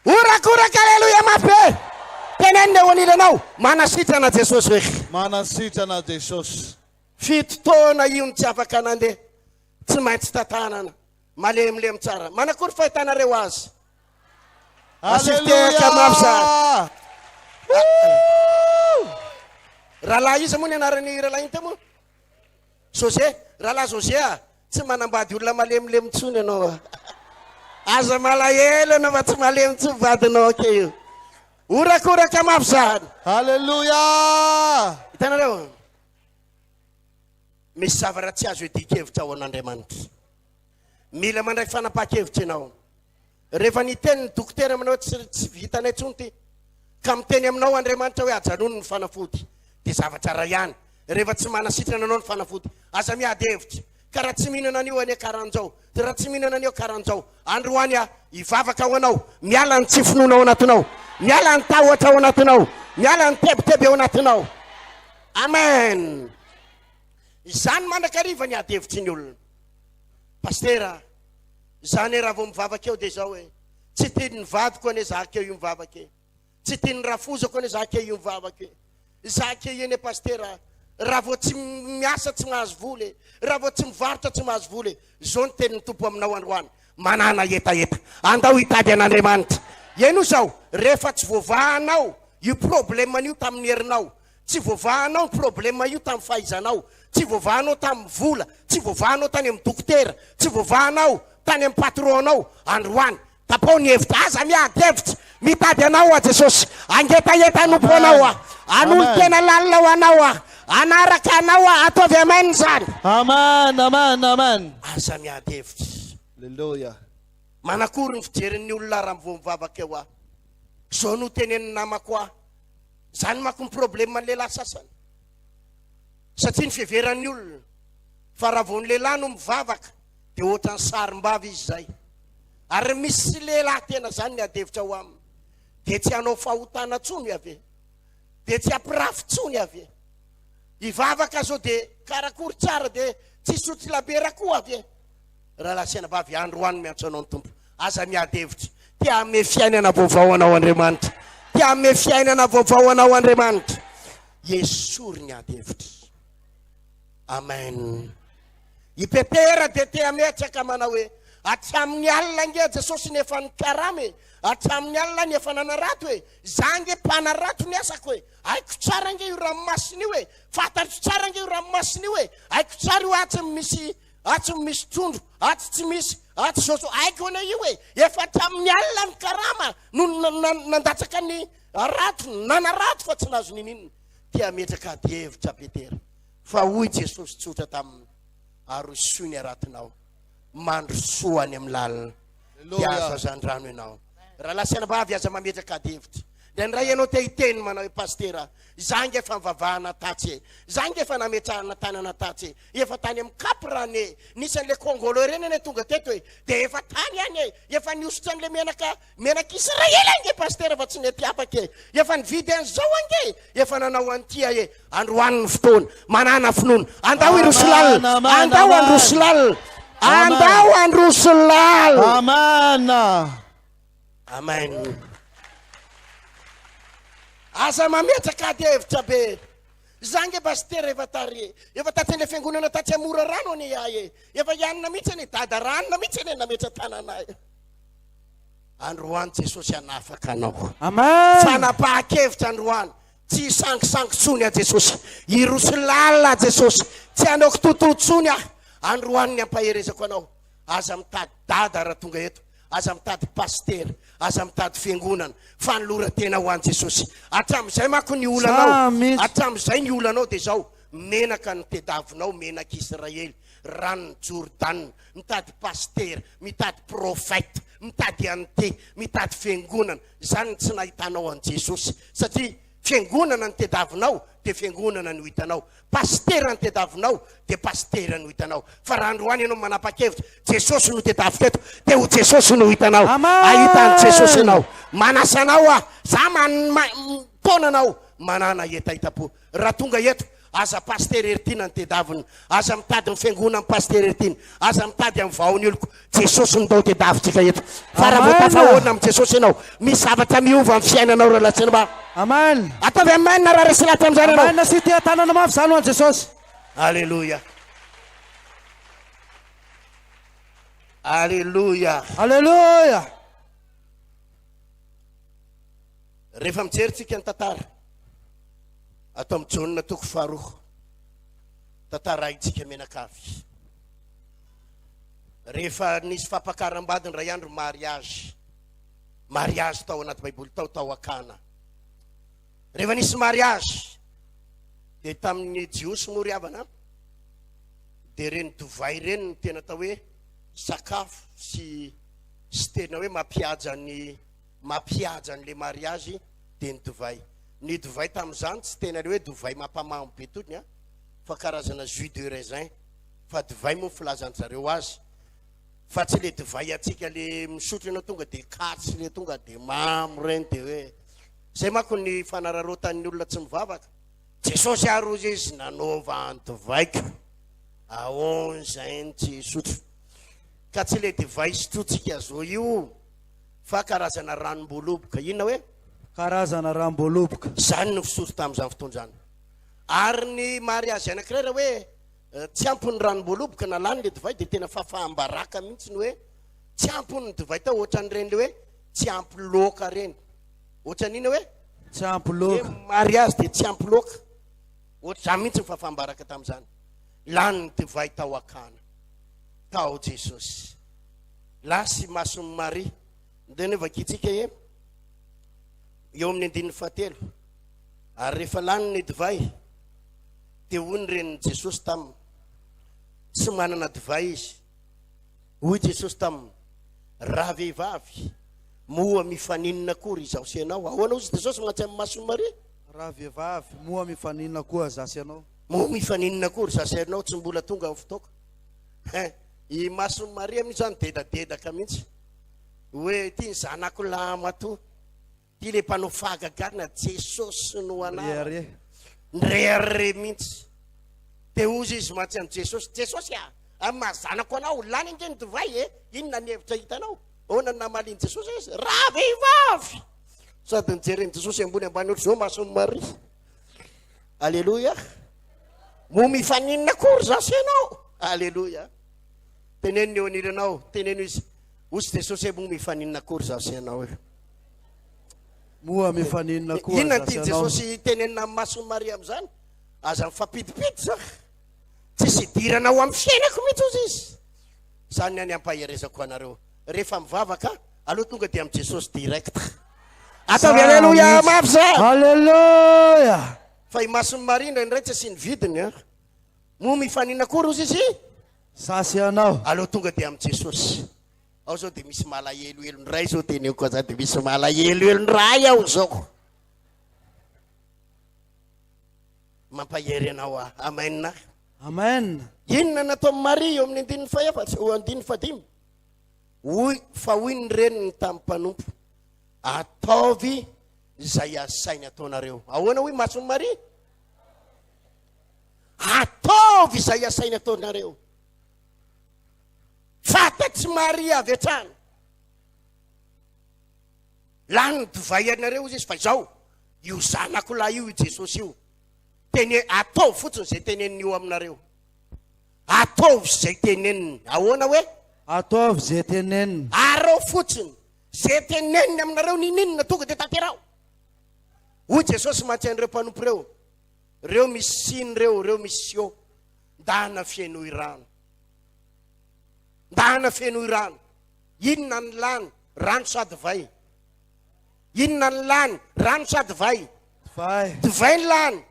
Horakoraka aleloia mafy be! Tenenina eo anilanao, manasitrana Jesosy hoe. Manasitrana Jesosy. Fito taona io no tsy afaka nandeha, tsy maintsy tantanana, malemilemy tsara. Manakory fahitanareo azy? Asio fitehaka mafy za. Rahalahy iza moa ny anaran'ny rahalahy iny teo moa? José, rahalahy José a, tsy manambady olona malemilemy intsony ianao a. Aza malahelo ianao fa tsy malemy intsony vadinao ake io. Horakoraka mafy zany. Alléluia! Hitanareo? Misy zavatra tsy azo iadian-kevitra ao an'Andriamanitra. Mila mandray fanapahan-kevitra ianao. Rehefa niteny ny dokotera aminao hoe tsy tsy vitanay intsony ity, ka miteny aminao Andriamanitra hoe ajanony ny fanafody, dia zavatra iray ihany, rehefa tsy manasitrana anao ny fanafody, aza miady hevitra, ka raha tsy mihinana an'io anie karanjao, dia raha tsy mihinana an'io karanjao, androany aho hivavaka ho anao, miala ny tsy finoana ao anatinao, miala ny tahotra ao anatinao, miala ny tebiteby ao anatinao. Amen. Izany mandrakariva ny ady hevitry ny olona. Pasitera a, za anie raha vao mivavaka eo dia izao e, tsy tian'ny vadiko anie za keo io mivavaka e, tsy tian'ny rafozako anie za keo io mivavaka e, za keo io anie pasitera a, raha vao tsy miasa tsy mahazo vola e, raha vao tsy mivarotra tsy mahazo vola e. Izao ny tenin'ny Tompo aminao androany, manàna hetaheta, andao hitady an'Andriamanitra. Henoy izao, rehefa tsy voavahanao io problème io tamin'ny herinao, Tsy voavahanao ny problème io tamin'ny fahaizanao, tsy voavahanao tamin'ny vola, tsy voavahanao tany amin'ny dokotera, tsy voavahanao tany amin'ny patron-nao androany. Tapaho ny hevitra, aza miady hevitra, mitady anao aho Jesosy, hangetaheta hanompo anao aho, hanolo-tena lalina ho anao aho, hanaraka anao aho, ataovy amen izany. Amen, amen, amen. Aza miady hevitra. Alléluia. Manakory ny fijerin'ny olona raha vao mivavaka eo aho. Izao no tenenin'ny namako ahy. Zany manko ny problème ny lehilahy sasany. Satria ny fiheveran'ny olona fa raha vao ny lehilahy no mivavaka dia ohatran'ny sarim-bava izy zay. Ary misy lehilahy tena zany ny adihevitra ao aminy. Dia tsy hanao fahotana tsony Yaveh. Dia tsy hampirafy tsony Yaveh. Hivavaka zao dia karakory tsara dia tsy hisotro labiera koa Yaveh. Rahalahy sy anabavy, androany miantso anao ny Tompo. Aza miady hevitra. Te hanome fiainana vaovao anao Andriamanitra. Te hanome fiainana vaovao anao Andriamanitra. Esory ny ady hevitra. Amen. I Petera dia te hametraka manao hoe, hatramin'ny alina ange Jesosy ny efa nikarama e, hatramin'ny alina ny efa nanarato e, za ange mpanarato ny asako e, haiko tsara ange io ranomasina io e, fantatro tsara ange io ranomasina io e, haiko tsara io atsy misy Atsy misy trondro, atsy tsy misy, atsy zao zao, haiko anie io e! Efa hatramin'ny alina ny karama no nandatsaka ny harato, nanarato fa tsy nahazo ninininona. Te hametraka adihevitra Petera, fa hoy Jesosy tsotra taminy, Arosoy ny haratonao, mandrosoa any amin'ny lalina, dia azo hazandrano ianao. Rahalahy sy anabavy, aza mametraka adihevitra. Indraindray ianao te hiteny manao hoe, Pasitera, za ange efa nivavahana tatsy e, za ange efa nametrahana tanana tatsy e, Efa tany amin'ny Cap rany e! Nisy an'ilay Congolais ireny anie tonga teto e! Dia efa tany any e! Efa nihosotra an'ilay menaka menak'Israely ange Pasitera fa tsy nety afaka e! Efa nividy an'izao ange e! Efa nanao an'ity aho e! Androany ny fotoana! Manàna finoana! Andao hiroso lalina! Andao handroso lalina! Andao handroso lalina! Amen! Amen! Aza mametraka ady hevitra be! Za nge pasitera efa tary e! Efa taty an'ilay fiangonana tatsy Amorarano anie ahy e! Efa i anona mihitsy anie, dada ranona mihitsy anie nametra-tanana ahy. Androany Jesosy hanafaka anao. Amen. Fanapahan-kevitra androany. Tsy hisangisangy intsony aho Jesosy. Hiroso lalina aho Jesosy. Tsy hanao kitotoa intsony aho. Androany ny ampaherezako anao. Aza mitady dada raha tonga eto. Aza mitady pasitera, aza mitady fiangonana, fanoloran-tena ho an'i Jesosy. Hatramin'izay manko ny olanao, hatramin'izay ny olanao dia izao, menaka no tedavinao, menak'Israely, ranon'i Jordana, mitady pasitera, mitady prophète, mitady an'ity, mitady fiangonana, izany no tsy nahitanao an'i Jesosy, satria fiangonana no tedavinao dia fiangonana no hitanao. Pasitera no tediavinao dia pasitera no hitanao. Fa raha androany ianao manapa-kevitra, Jesosy no tediaviko eto, dia ho Jesosy no hitanao. Hahita an'i Jesosy ianao. Manasa anao aho, za man, ma, mitaona anao, manana hetahetam-po. Raha tonga eto, aza pasitera Heritiana no tediavina, aza mitady ny fiangonan'i pasitera Heritiana, aza mitady amin'ny vahaon'ny oloko. Jesosy no ndao tediavintsika eto. Fa raha vao tafahoana amin'i Jesosy ianao, misy zavatra miova amin'ny fiainanao rahalahy sy anabavy. Amen. Ataovy amen raha resy lahatra amin'izany ianao. Amen sy tia tanana mafy izany ho an'i Jesosy. Alléluia. Alléluia. Alléluia. Rehefa mijery tsika ny tantara ato amin'ny Jaona toko faharoa, tantaraintsika mianakavy. Rehefa nisy fampakaram-bady indray andro mariage, mariage tao anaty baiboly tao tao Akana. Rehefa nisy mariage dia tamin'ny Jiosy moa ry havana dia ireny divay ireny no tena atao hoe sakafo sy sy tena hoe mampihaja ny mampihaja an'le mariage dia ny divay. Ny divay tamin'izany tsy tena le hoe divay mampamamo be tony a fa karazana jus de raisin. Fa divay moa filazan-dry zareo azy fa tsy le divay antsika le misotro ianao tonga de katsy le tonga de mamo reny de hoe zay manko ny fanararaotan'ny olona tsy mivavaka. Jesosy ary hozy izy nanova ny divaiko. Ahoan izay ny tsy hisotro. Ka tsy le divay sotrotsika zao io fa karazana ranom-boaloboka. Inona hoe? Karazana ranom-boaloboka. Izany no fisotro tamin'izany fotoana izany. Ary ny mariazy anankiray raha hoe eh, tsy ampy ny ranom-boaloboka na lany le divay dia tena fahafaham-baraka mihitsy ny hoe tsy ampy ny divay tao ohatran'ireny le hoe tsy ampy loaka ireny. Ohatran'inona hoe? Tsy ampy loaka. Hoe mariazy dia tsy ampy loaka. Ohatr'izany mihitsy ny fahafaham-baraka tamin'izany. Lany ny divay tao Akana. Tao Jesosy. Lasa i mason'i Maria. Ndeha anie vakintsika e. Eo amin'ny andininy fahatelo. Ary rehefa lany ny divay, dia hoy ny renin'i Jesosy taminy, Tsy manana divay izy. Hoy Jesosy taminy, Ravehivavy, moa mifaninona akory izaho sy ianao? Ahoana hozy Jesosy mantsy amin'ny mason'i Maria? Ravehivavy, moa mifaninona koa izaho sy ianao? Moa mifaninona akory izaho sy ianao? Tsy mbola tonga ny fotoako. Hein, i mason'i Maria mihitsy zany dedadedaka mihitsy. Hoe ity ny zanako lahimatoa. Ty le mpanao fahagagana Jesosy no anarany. Nirehareha mihitsy. Dia hozy izy mantsy amin'i Jesosy, Jesosy a, amin'ny maha zanako anao, lany ange ny divay e, inona ny hevitra hitanao? Ahoana ny namalian'i Jesosy azy? Ravehivavy! Sady nijeren'i Jesosy ambony ambany ohatr'izao mason'i Maria. Aleloia. Moa mifaninona akory za sy ianao? Aleloia. Teneno ny eo anilanao, teneno izy. Hozy Jesosy hoe moa mifaninona akory za sy ianao e. Moa mifaninona koa Inona za ny sy tian'i ianao? Jesosy tenenina amin'ny mason'i Maria amin'izany? Aza mifampidipiditra za. Tsisy idiranao amin'ny fiainako mihitsy hozy izy. Izany ny any ampaherezako anareo. Rehefa mivavaka, aleo tonga dia amin'i Jesosy direct. Ataovy aleloia mafy za. Aleloia! Fa i mason'i Maria indraindray tsy asiany vidiny an. Moa mifaninona akory hozy izy? Za sy ianao. Aleo tonga dia amin'i Jesosy. Ao zao dia misy malahelohelo ndray zao teneniko an'izany dia misy malahelohelo ndray aho zao. Mampahery anao aho. Amen. Amen. Inona nataon'i Maria eo amin'ny andininy fahefatsy, eo andininy fahadimy? Hoy fa hoy ny reniny tamin'ny mpanompo, ataovy izay asainy ataonareo. Ahoana hoy mason'i Maria? Ataovy izay asainy ataonareo. Fantatr'i Maria avy hatrany. Lany ny divay anareo izy fa izao, io zanako lahy io, i Jesosy io. Tene, ataovy fotsiny izay teneniny io aminareo. Ataovy izay teneniny. Ahoana hoe? Ataovy izay teneniny. Arao fotsiny izay teneniny aminareo, ninoninona tonga dia tanteraho. Hoy Jesosy mantsy an'ireo mpanompo ireo, ireo misy siny ireo, ireo misy sio, ndana fenoy rano. Ndana fenoy rano. Inona ny lany? Rano sa divay? Inona ny lany? Rano sa divay? Divay. Divay ny lany.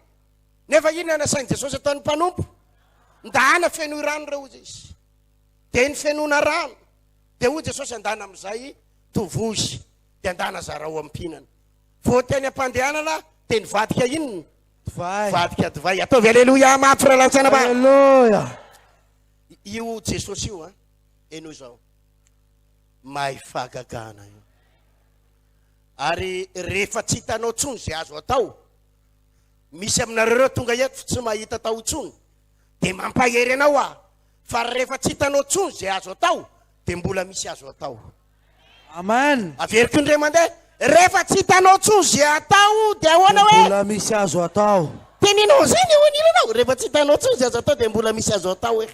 Nefa inona nasain'i Jesosy ataon'ny mpanompo? Ndana fenoy rano ireo hozy izy. Dia ny fenoana rano. Dia hoy Jesosy andana amin'izay tovozy. Dia andana zarao amin'ny mpihinana. Vao teny am-pandehanana dia nivadika inona? Divay. Vadika divay. Ataovy aleloia mafy rahalahy ba. Aleloia. Io Jesosy io an, henoy izao. Mahay fahagagana io. Ary rehefa tsy hitanao intsony izay azo atao, misy aminareo ireo tonga eto tsy mahita atao intsony, dia mampahery anao aho fa rehefa tsy hitanao intsony izay azo atao, dia mbola misy azo atao. Amen. Averiko indray mandeha, rehefa tsy hitanao intsony izay atao dia ahoana hoe? Mbola misy azo atao. Teninao izay ny eo anilanao, rehefa tsy hitanao intsony izay azo atao dia mbola misy azo atao hoe.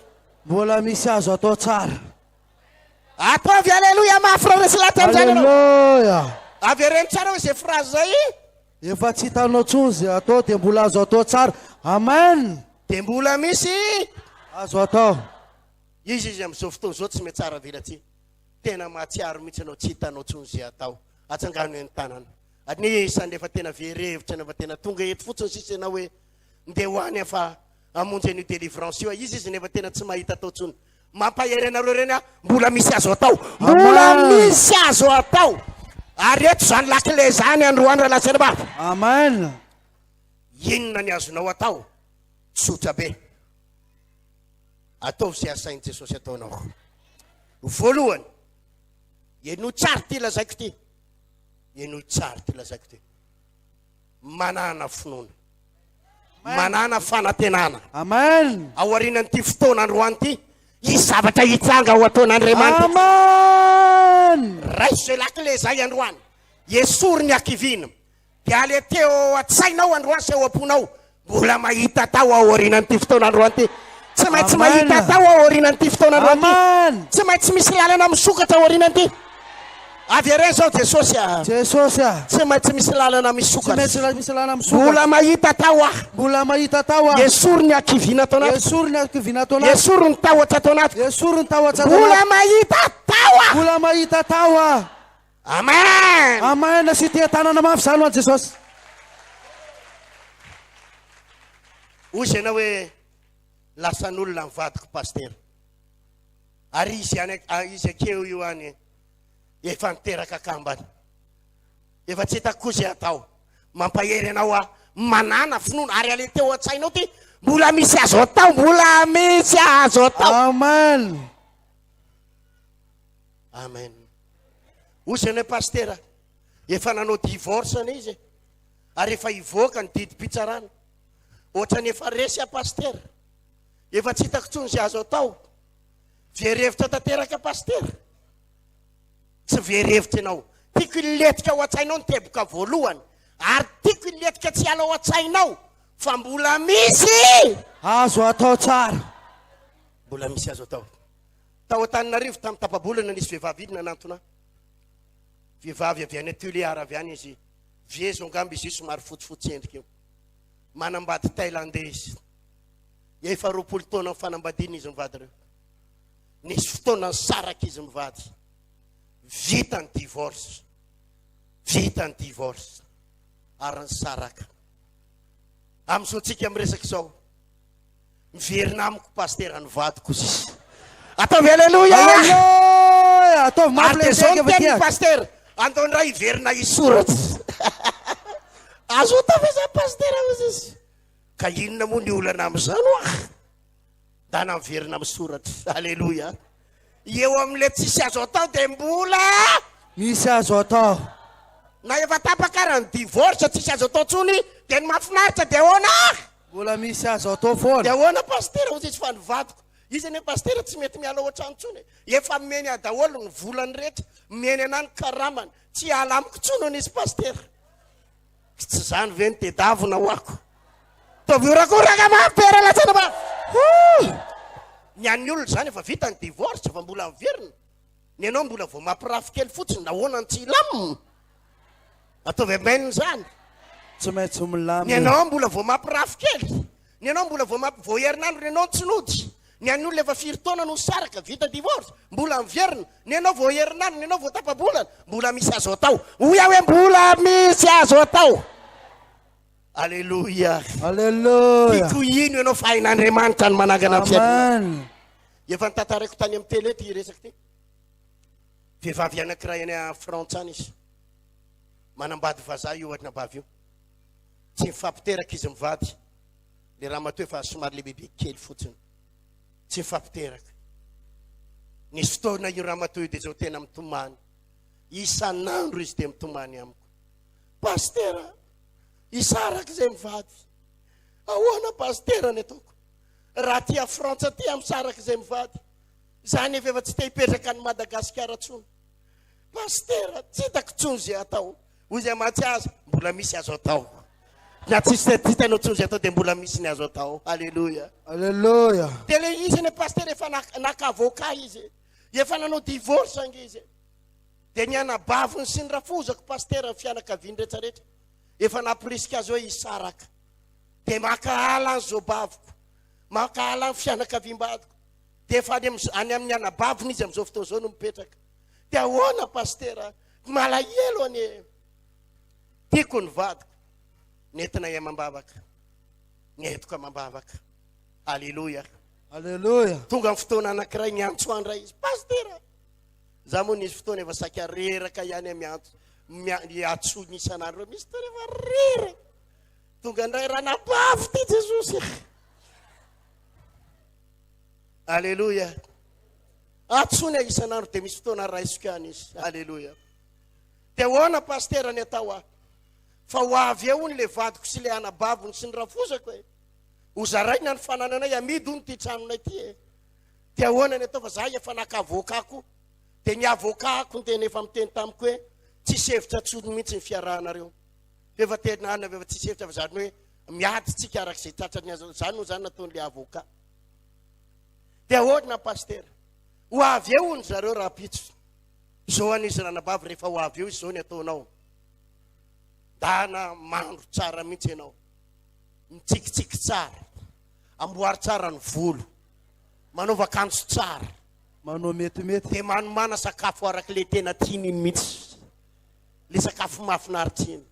Mbola misy azo atao tsara. Ataovy aleloia mafy raha resy lahatra amin'izany ianao. Aleloia. Avereno tsara hoe izay phrase izay. Efa tsy hitanao intsony izay atao dia mbola azo atao tsara. Amen. Dia mbola misy azo atao. Izy izy amin'izao fotoana izao tsy mihatsara velatsihy. Tena mahatsiaro mihitsy ianao tsy hitanao intsony izay atao. Atsangano eny tanana. Anisan'ny efa tena very hevitra ianao, efa tena tonga eto fotsiny sisa ianao hoe ndeha ho any aho fa hamonjy an'io délivrance io aho. Izy izy nefa tena tsy mahita atao intsony. Mampahery anareo ireny aho, mbola misy azo atao. Mbola misy azo atao. Ary eto izany lakile izany androany rahalahy sy anabavy. Amen. Inona ny azonao atao? Tsotra be. Ataovy izay asain'i Jesosy ataonao. Voalohany, henoy tsara ity lazaiko ity. Henoy tsara ity lazaiko ity. Manana finoana. Manàna fanantenana. Amen. Aorianan'ity fotoana androany ity, hisy zavatra hitranga ao ataon'Andriamanitra. Amen. Raiso izay lakile izay androany. Esory ny hakiviana. Dia aleteo ao an-tsainao androany sy ao am-ponao. Mbola mahita atao ao aorianan'ity fotoana androany ity. Tsy maintsy mahita atao ao aorianan'ity fotoana androany ity. Amen. Tsy maintsy misy lalana misokatra ao aorianan'ity. Avereno izao Jesosy a. Jesosy a. Tsy maintsy misy lalana Tsy misokatra. maintsy la- misy lalana misokatra. Mbola mahita atao aho. Mbola mahita atao aho. Esory ny hakiviana ato anatiko. Esory ny hakiviana ato anatiko. Esory ny tahotra ato anatiko. Esory ny tahotra ato Mbola anatiko. mahita atao aho. Mbola mahita atao aho. Amen. Amen. Asio teha-tanana mafy izany ho an'i Jesosy. Hoy izy ianao hoe lasan'olona ny vadiko pasitera. Ary izy any izy akeo io any efa niteraka kambana. Efa tsy hitako koa izay atao. Mampahery anao aho. Manàna finoana ary alenteo an-tsainao ty mbola misy azo atao, mbola misy azo atao. Amen. Amen. Hoy izy hoe pasitera, efa nanao divorce anie izy e. Ary efa hivoaka ny didim-pitsarana. Ohatran'ny efa resy aho pasitera. Efa tsy hitako intsony izay azo atao. Very hevitra tanteraka pasitera. Tsy very hevitra ianao. Tiako hilentika ao an-tsainao ny teboka voalohany. Ary tiako hilentika tsy hiala ao an-tsainao fa mbola misy. Azo atao tsara. Mbola misy azo atao. Tao Antananarivo tamin'ny tapa-bolana nisy vehivavy iny nanantona ahy. Vehivavy avy any Tuléar avy any izy. Viezo angamba izy io somary fotsifotsy endrika io. Manambady Thaïlandais izy. Efa 20 taona ny fanambadiana izy mivady ireo. Nisy fotoana nisaraka izy mivady. Vita ny divorce. Vita ny divorce. Ary nisaraka. Amin'izao tsika miresaka izao. Miverina amiko pasitera ny vadiko izy. Ataovy aleloia. Aleloia. Ataovy mafy Ary dia zao ny tenin'ny pasitera. Andao indray hiverina hisoratra. Azo atao ve izany pasitera hozy izy. Ka inona moa ny olana amin'izany hoa? Ndana miverina misoratra. Aleloia. Eo amin'ilay tsisy azo atao dia mbola misy azo atao. Na efa tapaka ara ny divorce tsisy azo atao intsony dia ny mahafinaritra dia ahoana? Mbola misy azo atao foana. Dia ahoana pasitera hozy izy fa ny vadiko. Izy anie pasitera tsy mety miala ao an-trano intsony e. Efa nomeny ahy daholo ny volany rehetra, nomeny anah ny karamany. Tsy hiala amiko intsony hono izy pasitera. Tsy izany ve ny tedavina ho ako? Ataovy horakoraka mafy be raha lazaina mafy. Hoo! Ny an'ny olona izany efa vita ny divorce fa mbola miverina. Ny anao mbola vao mampirafy kely fotsiny, nahoana no tsy hilamina? Ataovy amen izany. Tsy maintsy Ny milamina. anao mbola vao mampirafy kely. Ny anao mbola vao mamp vao herinandro ny anao no tsy nody. Ny an'ny olona efa firy taona no nisaraka, vita divorce, mbola miverina. Ny anao vao herinandro, ny anao vao tapa-bolana, mbola misy azo atao. Hoy aho hoe mbola misy azo atao. Aleloia. Aleloia. Tiako hino ianao fa hain'Andriamanitra ny manangana ny fiainana. Amen. Efa notantaraiko tany amin'ny télé ity resaka ity. Vehivavy anankiray any Frantsa any izy. Manambady vazaha io anabavy io. Tsy mifampiteraka izy mivady. Le ramatoa efa somary lehibebe kely fotsiny. Tsy mifampiteraka. Nisy fotoana io ramatoa io dia izao tena mitomany. Isan'andro izy dia mitomany amiko. Pasitera, hisaraka izay mivady. Ahoana pasitera ny ataoko? Raha aty a Frantsa aty aho misaraka izay mivady. Za nefa efa tsy te hipetraka any Madagasikara intsony. Pasitera, tsy hitako intsony izay atao. Hoy izay mantsy aza, mbola misy azo atao. Na tsisy hitanao intsony izay atao dia mbola misy ny azo atao. Alléluia. Alléluia. Dia ilay izy anie pasitera efa naka avocat izy. Efa nanao divorce ange izy. Dia ny anabaviny sy ny rafozako pasitera ny fianakaviany rehetra rehetra efa nampirisika azy hoe hisaraka. Dia mankahala ny zobaviko, mankahala ny fianakaviam-badiko. Dia efa any any amin'ny anabaviny izy amin'izao fotoana izao no mipetraka. Dia ahoana pasitera? Malahelo anie. Tiako ny vadiko. Nentinay amam-bavaka. Nentiko amam-bavaka. Aleloia. Aleloia. Tonga ny fotoana anankiray niantso ahy indray izy. Pasitera. Za moa nisy fotoana efa saika reraka ihany miantso miantso isan'andro. Misy fotoana efa reraka. Tonga indray ranabavy ty Jesosy. Aleloia. Antsoiny aho isan'andro dia misy fotoana raisiko ihany izy. Aleloia. Dia ahoana pasitera ny atao aho? Fa ho avy eo hono le vadiko sy le anabaviny sy ny rafozako e. Ho zaraina ny fanananay, amidy hono ity tranonay ity e. Dia ahoana ny atao fa za efa naka avocat koa. Dia ny avocat-ko no tena efa miteny tamiko hoe tsisy hevitra tsony mihitsy ny fiarahanareo. Efa tena any efa tsisy hevitra fa zany hoe miady tsika araka izay tratran'ny azo. Zany no zany nataon'le avocat. Dia ahoana pasitera? Ho avy eo hono zareo rahampitso. Zao any izy ranabavy rehefa ho avy eo izy zao ny ataonao. Dana mandro tsara mihitsy ianao. Mitsikitsiky tsara. Amboary tsara ny volo. Manaova akanjo tsara. Manao metimety. Dia manomàna sakafo araka ilay tena tiany iny mihitsy. Ilay sakafo mahafinaritra iny.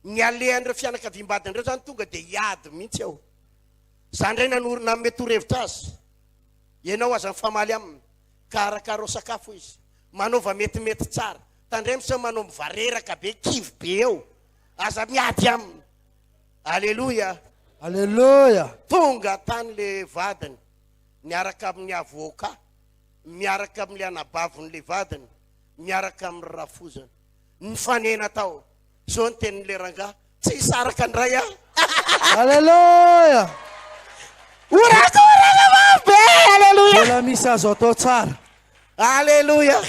Ny alehan'ireo fianakaviam-badiny ireo izany tonga dia hiady mihitsy ao. Za indray nanoro nanome torohevitra azy. Ianao aza mifamaly aminy. Karakarao sakafo izy. Manaova metimety tsara. Tandremo sao manao mivareraka be, kivy be eo. Aza miady aminy. Aleloia. Aleloia. Tonga tany le vadiny miaraka amin'ny avocat, miaraka amin'le anabavin'le vadiny, miaraka amin'ny rafozany. Nifanena tao. Zao ny tenin'le rangahy, tsy hisaraka indray aho. Aleloia. Horakoraka mafy be. Aleloia. Mbola misy azo atao tsara. Aleloia.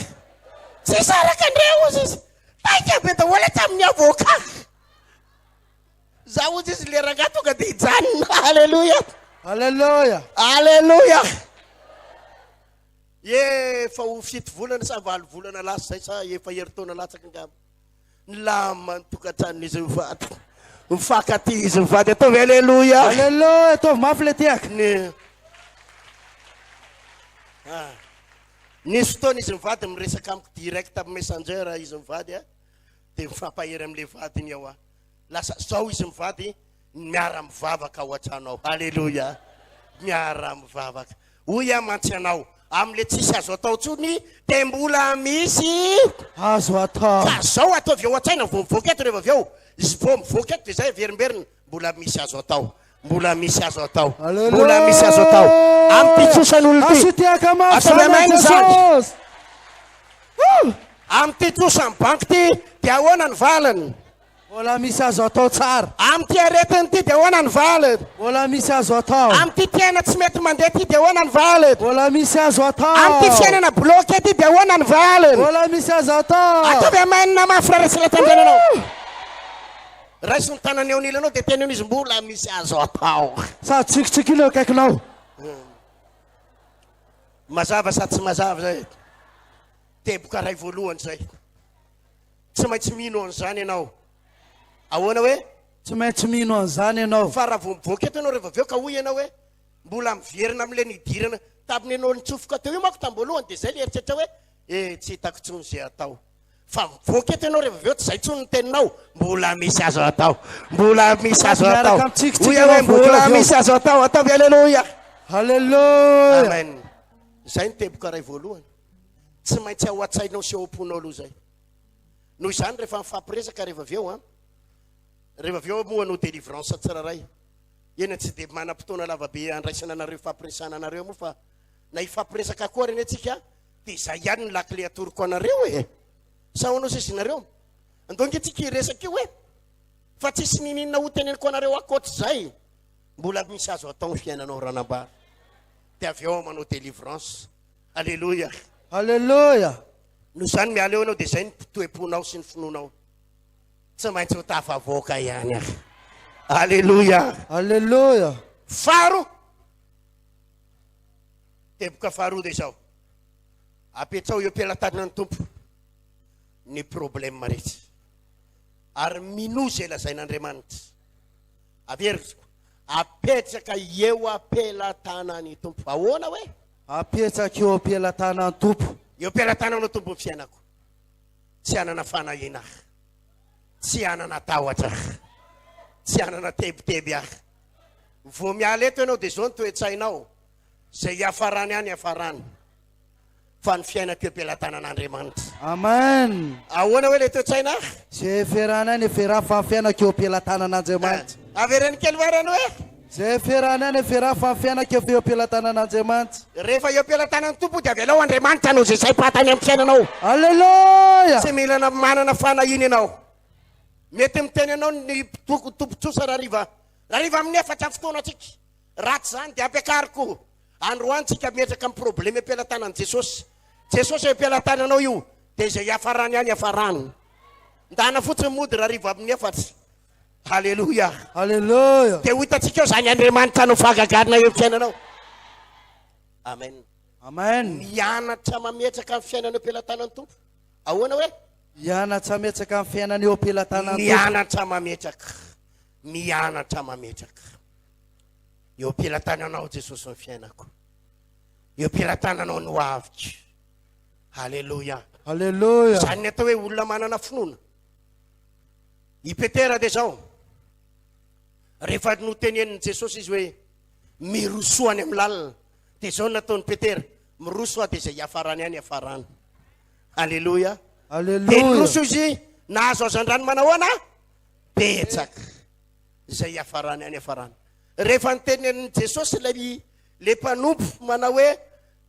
Tsy hisaraka indray hozy izy. Taika be daholo hatramin'ny avocat. Za hozy izy le rangahy tonga dia hijanona. Aleloia. Aleloia. Aleloia. Efa ho fito volana sa valo volana lasa izay sa efa herintaona latsaka angamba. Nilamina ny tokantranon'izy mivady. Mifankatia izy mivady. Ataovy aleloia. Aleloia. Ataovy mafy le tehaka. Ny Ah. Nisy fotoana izy mivady miresaka amiko direct amin'ny messenger izy mivady a. Dia mifampahery amin'ilay vadiny ao aho. Lasa zao izy mivady miara mivavaka ao an-trano ao. Aleloia. Miara mivavaka. Hoy aho mantsy anao, amin'ilay tsisy azo atao intsony dia mbola misy azo atao. Ka zao ataovy ao an-tsaina vao mivoaka eto rehefa avy eo. Izy vao mivoaka eto dia zay averimberina. Mbola misy azo atao. Mbola misy azo atao. Mbola misy azo atao. Amin'ity trosan'olona ity. Asio tehaka mafy Ataovy zany amen izany. Jesosy. Amin'ity trosan'ny banky ity dia ahoana ny valiny? Mbola misy azo atao tsara. Amin'ity aretina ity dia ahoana ny valiny? Mbola misy azo atao. Amin'ity fiainana tsy mety mandeha ity dia ahoana ny valiny? Mbola misy azo atao. Amin'ity fiainana bloqué ity dia ahoana ny valiny? Mbola misy azo atao. Ataovy amen mafy raha resy latsandrenanao. Raiso ny tanany eo anilanao dia teneno izy mbola misy azo atao. Sady tsikitsikiana eo akaikinao. Mazava sa tsy mazava izay? Teboka iray voalohany izay. Tsy maintsy mino an'izany ianao. Ahoana hoe? Tsy maintsy mino an'izany ianao. Fa raha vao mivoaka eto ianao rehefa avy eo ka hoy ianao hoe mbola miverina amin'ilay nidirana tamin'ny ianao nitsofoka teo io manko tamboalohany dia izay ilay eritreritra hoe eh tsy hitako intsony izay atao. Fa mivoaka eto ianao rehefa avy eo tsy izay intsony ny teninao. Mbola misy azo atao. Mbola misy azo Miaraka atao. mitsikitsiky Hoy aho hoe ianao mivoaka mbola avy eo. misy azo atao. Ataovy aleloia. Aleloia. Amen. Izay ny teboka iray voalohany. Tsy maintsy ao an-tsainao sy ao am-ponao aloha izay. Noho izany rehefa mifampiresaka rehefa avy eo an, rehefa avy eo moa no délivrance tsirairay. Eny tsy dia manam-potoana lava be handraisana anareo hifampiresahana anareo moa fa na hifampiresaka koa ary anie tsika dia izay ihany ny lakile atoroko anareo e. Sa ahoana sisa nareo? Andao ange tsika hiresaka io e. Fa tsisy niniana ho teneniko anareo ankoatr'izay. Mbola misy azo atao ny fiainanao ranambavy. Dia avy eo manao délivrance. Aleloia. Aleloia. Noho izany miala eo ianao dia izay ny toe-ponao sy ny finoanao. Tsy maintsy ho tafavoaka ihany aho. Aleloia. Aleloia. Faharoa. Teboka faharoa dia izao. Apetrao eo am-pelatanan'ny Tompo ny problème rehetra. Ary minoa izay lazain'Andriamanitra. Averiko. Apetraka eo am-pelatanan'ny Tompo. Ahoana hoe? Apetraka eo am-pelatanan'ny Tompo. Eo am-pelatananao Tompo ny fiainako. Tsy hanana fanahiana aho. Tsy hanana tahotra aho. Tsy hanana tebiteby aho. Vao miala eto ianao dia izao ny toe-tsainao. Izay hiafarany any hiafarany. Fa ny fiainako eo am-pelatanan'Andriamanitra. Amen. Ahoana hoe ilay toe-tsaina? Izay hiaferana any hiaferany fa ny fiainako eo am-pelatanan'Andriamanitra. Avereno kely farany hoe. Izay hiaferana any hiaferany fa ny fiainako efa eo am-pelatanan'Andriamanitra. Rehefa eo am-pelatanan'ny Tompo dia avelao Andriamanitra hanao izay saim-patany amin'ny fiainanao. Aleloia! Tsy mila manana fanahiana ianao. Mety miteny anao ny mpitoko tompon-trosa rahariva, rahariva amin'ny efatra ny fotoanantsika. Raha tsy izany dia ampiakariko. Androany tsika miezaka amin'ny problème am-pelatanan'i Jesosy. Jesosy eo am-pelatananao io, dia izay hiafarany ihany hiafarany. Ndana fotsiny mody rahariva amin'ny efatra. Haleloia. Haleloia. Dia ho hitantsika eo izany Andriamanitra hanao fahagagana eo amin'ny fiainanao. Amen. Amen. Mianatra mametraka ny fiainana eo am-pelatanan'ny Tompo. Ahoana hoe? Hianatra hametraka ny fiainana eo am-pelatanan'ny Tompo. Mianatra mametraka. Mianatra mametraka. Eo am-pelatananao Jesosy ny fiainako. Eo am-pelatananao ny hoaviko. Haleloia. Haleloia. Izany ny atao hoe olona manana finoana. I Petera dia izao. Rehefa notenenin'i Jesosy izy hoe mirosoa any amin'ny lalina, dia izao no nataon'i Petera, miroso aho dia izay hiafarany any hiafarany. Aleloia. Aleloia. Dia niroso izy, nahazo hazandrano manahoana? Betsaka. Izay hiafarany any hiafarany. Rehefa notenenin'i Jesosy ilay le mpanompo manao hoe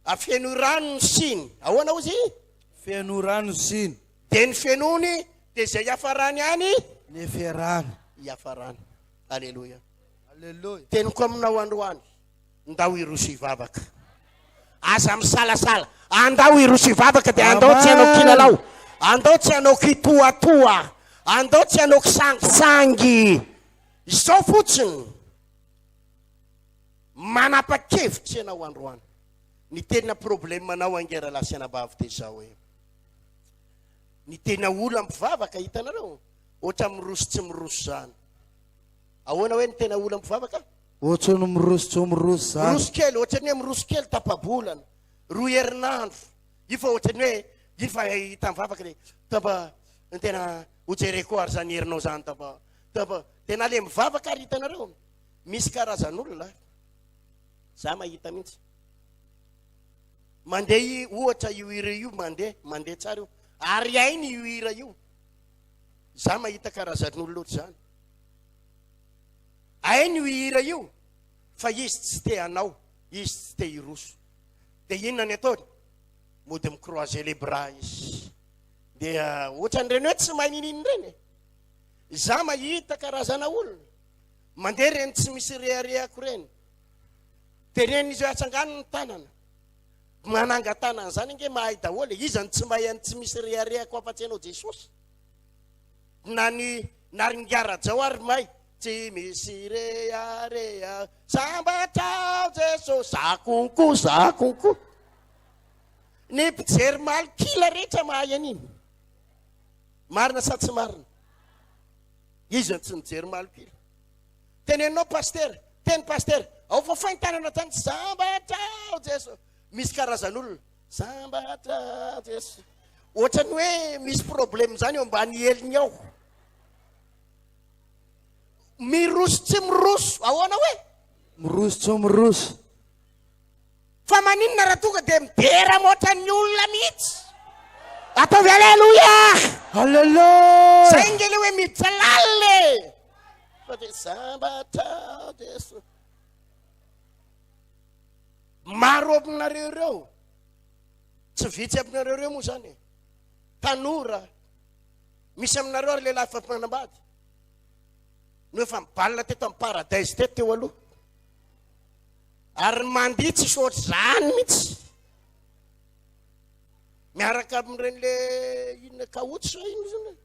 afeno rano ny siny. Ahoana hozy? Feno rano ny siny. Dia ny fenony dia izay hiafarany any. Ny fiarahany. Hiafarany. Aleloia. Aleloia. Teniko aminao androany. Ndao hiroso hivavaka. Aza misalasala. Andao hiroso hivavaka dia andao tsy hanao kilalao. Andao tsy hanao kitoatoa. Andao tsy hanao kisangisangy. Izao fotsiny. Manapa-kevitra ianao androany. Ny tena problème anao ange rahalahy sy anabavy dia izao hoe. Ny tena olona mpivavaka hitanareo ohatra miroso tsy miroso zany. Ahoana hoe ny tena olona mpivavaka? Ohatry ny miroso tsy miroso zany. Miroso kely, ohatry ny hoe miroso kely tapa-bolana, roa herinandro. Io fa ohatry ny hoe io fa hita mivavaka le tapa ny tena ho jereko ary zany herinao zany tapa tapa. Tena le mivavaka ary hitanareo misy karazan'olona za mahita mihitsy. Mandeha ohatra io hira io mandeha, mandeha tsara io. Ary hainy io hira io. Za mahita karazan'olona ohatr'izany. Hainy io hira io fa izy tsy te hanao, izy tsy te hiroso. Dia inona ny ataony? Mody mi-croiser les bras izy. Dia ohatran'ireny hoe tsy mahay niniana ireny e. Za mahita karazana olona mandeha ireny tsy misy reharehako ireny. Tenenina izy hoe atsangano ny tanana. Mananga-tanana izany ange mahay daholo e. Iza no tsy mahay an'ny tsy misy reharehako afa-tsy ianao Jesosy? Na ny naringarajao ary mahay. Tsy misy rehareha, sambatra aho Jesosy, za konko, za konko. Ny mpijery malikila rehetra mahay an'iny. Marina sa tsy marina? Iza no tsy nijery malikila? Teneninao pasitera, teny pasitera, ao fa faintanana tany sambatra aho Jeso. Misy karazan'olona, sambatra aho Jeso. Ohatran'ny hoe misy problème zany eo ambany heliny ao. Miroso tsy miroso, ahoana hoe? Miroso tsy miroso. Fa maninona raha tonga dia midera mihoatra ny olona mihitsy? Ataovy aleloia! Aleloia! Zay nge le hoe miditra lalina e! Fa dia sambatra Jeso. Maro aminareo ireo, tsy vitsy aminareo ireo moa zany e. Tanora, misy aminareo ary lehilahy efa manambady no efa mibalina teto amin'ny paradise teto teo aloha. Ary ny mandihy tsisy ohatr'izany mihitsy. Miaraka amin'ireny le inona kaotsy sa inona zany?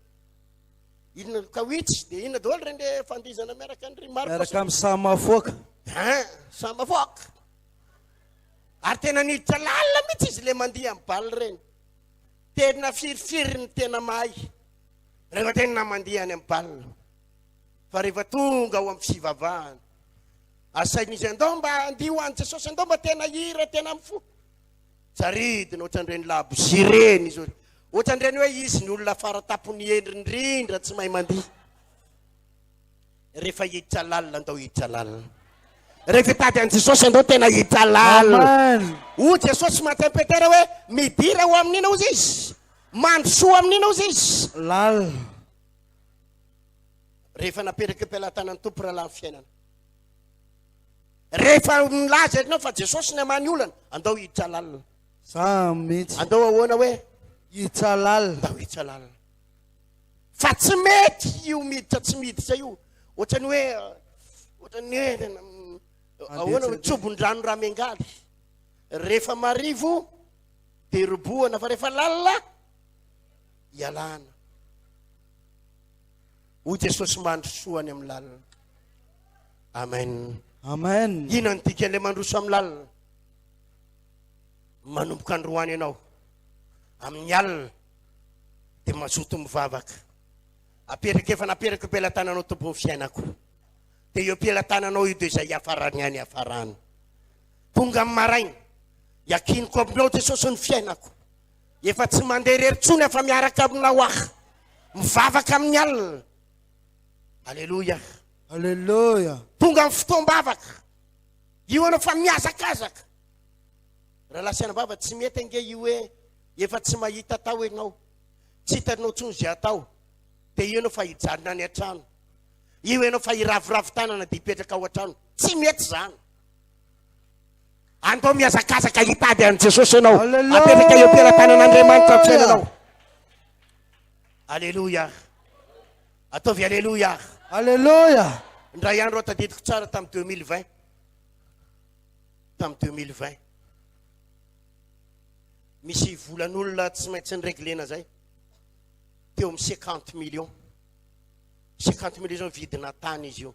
Inona kawitsy dia inona daholo ireny le fandihizana miaraka an'ry Marcos. Miaraka amin'ny samafoaka. Hein, samafoaka. Ary tena niditra lalina mihitsy izy le mandihy amin'ny bal ireny. Tena firifiry ny tena mahay. Rehefa tena mandihy any amin'ny bal. Fa rehefa tonga ao amin'ny fivavahana Asain'izy andao mba handihy ho an'i Jesosy, andao mba tena hira tena amin'ny fo. Tsaridina ohatran'ireny labozia ireny izy, ohatran'ireny hoe izy ny olona faratapony hendry indrindra tsy mahay mandihy. Rehefa hiditra lalina, andao hiditra lalina. Rehefa hitady an'i Jesosy, andao tena hiditra lalina. Amen. Hoy Jesosy Martin Petera hoe, midira ho amin'ina hozy izy, mandrosoa amin'ina hozy izy. Lalina. Rehefa napetraka eo am-pelatanan'ny Tompo rahalahy ny fiainana. Rehefa milaza ianao fa Jesosy ny hamaha ny olana, andao hiditra lalina. Za mihitsy. Andao ahoana hoe? Hiditra lalina. Andao hiditra lalina. Fa tsy mety io miditra tsy miditra io. Ohatran'ny hoe ohatran'ny hoe ahoana hoe tsobon-drano raha miangaly. Rehefa marivo dia robohana fa rehefa lalina ialana. Hoy Jesosy mandrosoa any amin'ny lalina. Amen. Amen. Inona ny dikan'ilay mandroso amin'ny lalina? Manomboka androany ianao amin'ny alina dia mazoto mivavaka. Apetraka efa napetrako am-pelatananao Tompo ny fiainako. Dia eo am-pelatananao io dia izay hiafarany ihany hiafarany. Tonga amin'ny maraina, iakiniko aminao Jesosy ny fiainako. Efa tsy mandeha irery intsony aho fa miaraka aminao aho. Mivavaka amin'ny alina. Aleloia. Aleloia. Tonga amin'ny fotoam-bavaka. Io ianao fa mihazakazaka. Rahalahy sy anabavy, tsy mety ange io hoe efa tsy mahita atao ianao, tsy hitanao intsony izay atao, dia io ianao fa hijanona any an-trano. Io ianao fa hiraviravy tanana dia hipetraka ao an-trano. Tsy mety izany. Andao mihazakazaka hitady an'i Jesosy ianao. Apetraka eo am-pelatanan'Andriamanitra ny fiainanao. Aleloia. Ataovy aleloia. Aleloia. Indray andro aho tadidiko tsara tamin'ny 2020. Tamin'ny 2020. Misy volan'olona tsy maintsy nireglena zay. Teo amin'ny 50 millions. 50 millions zao vidina tany izy io.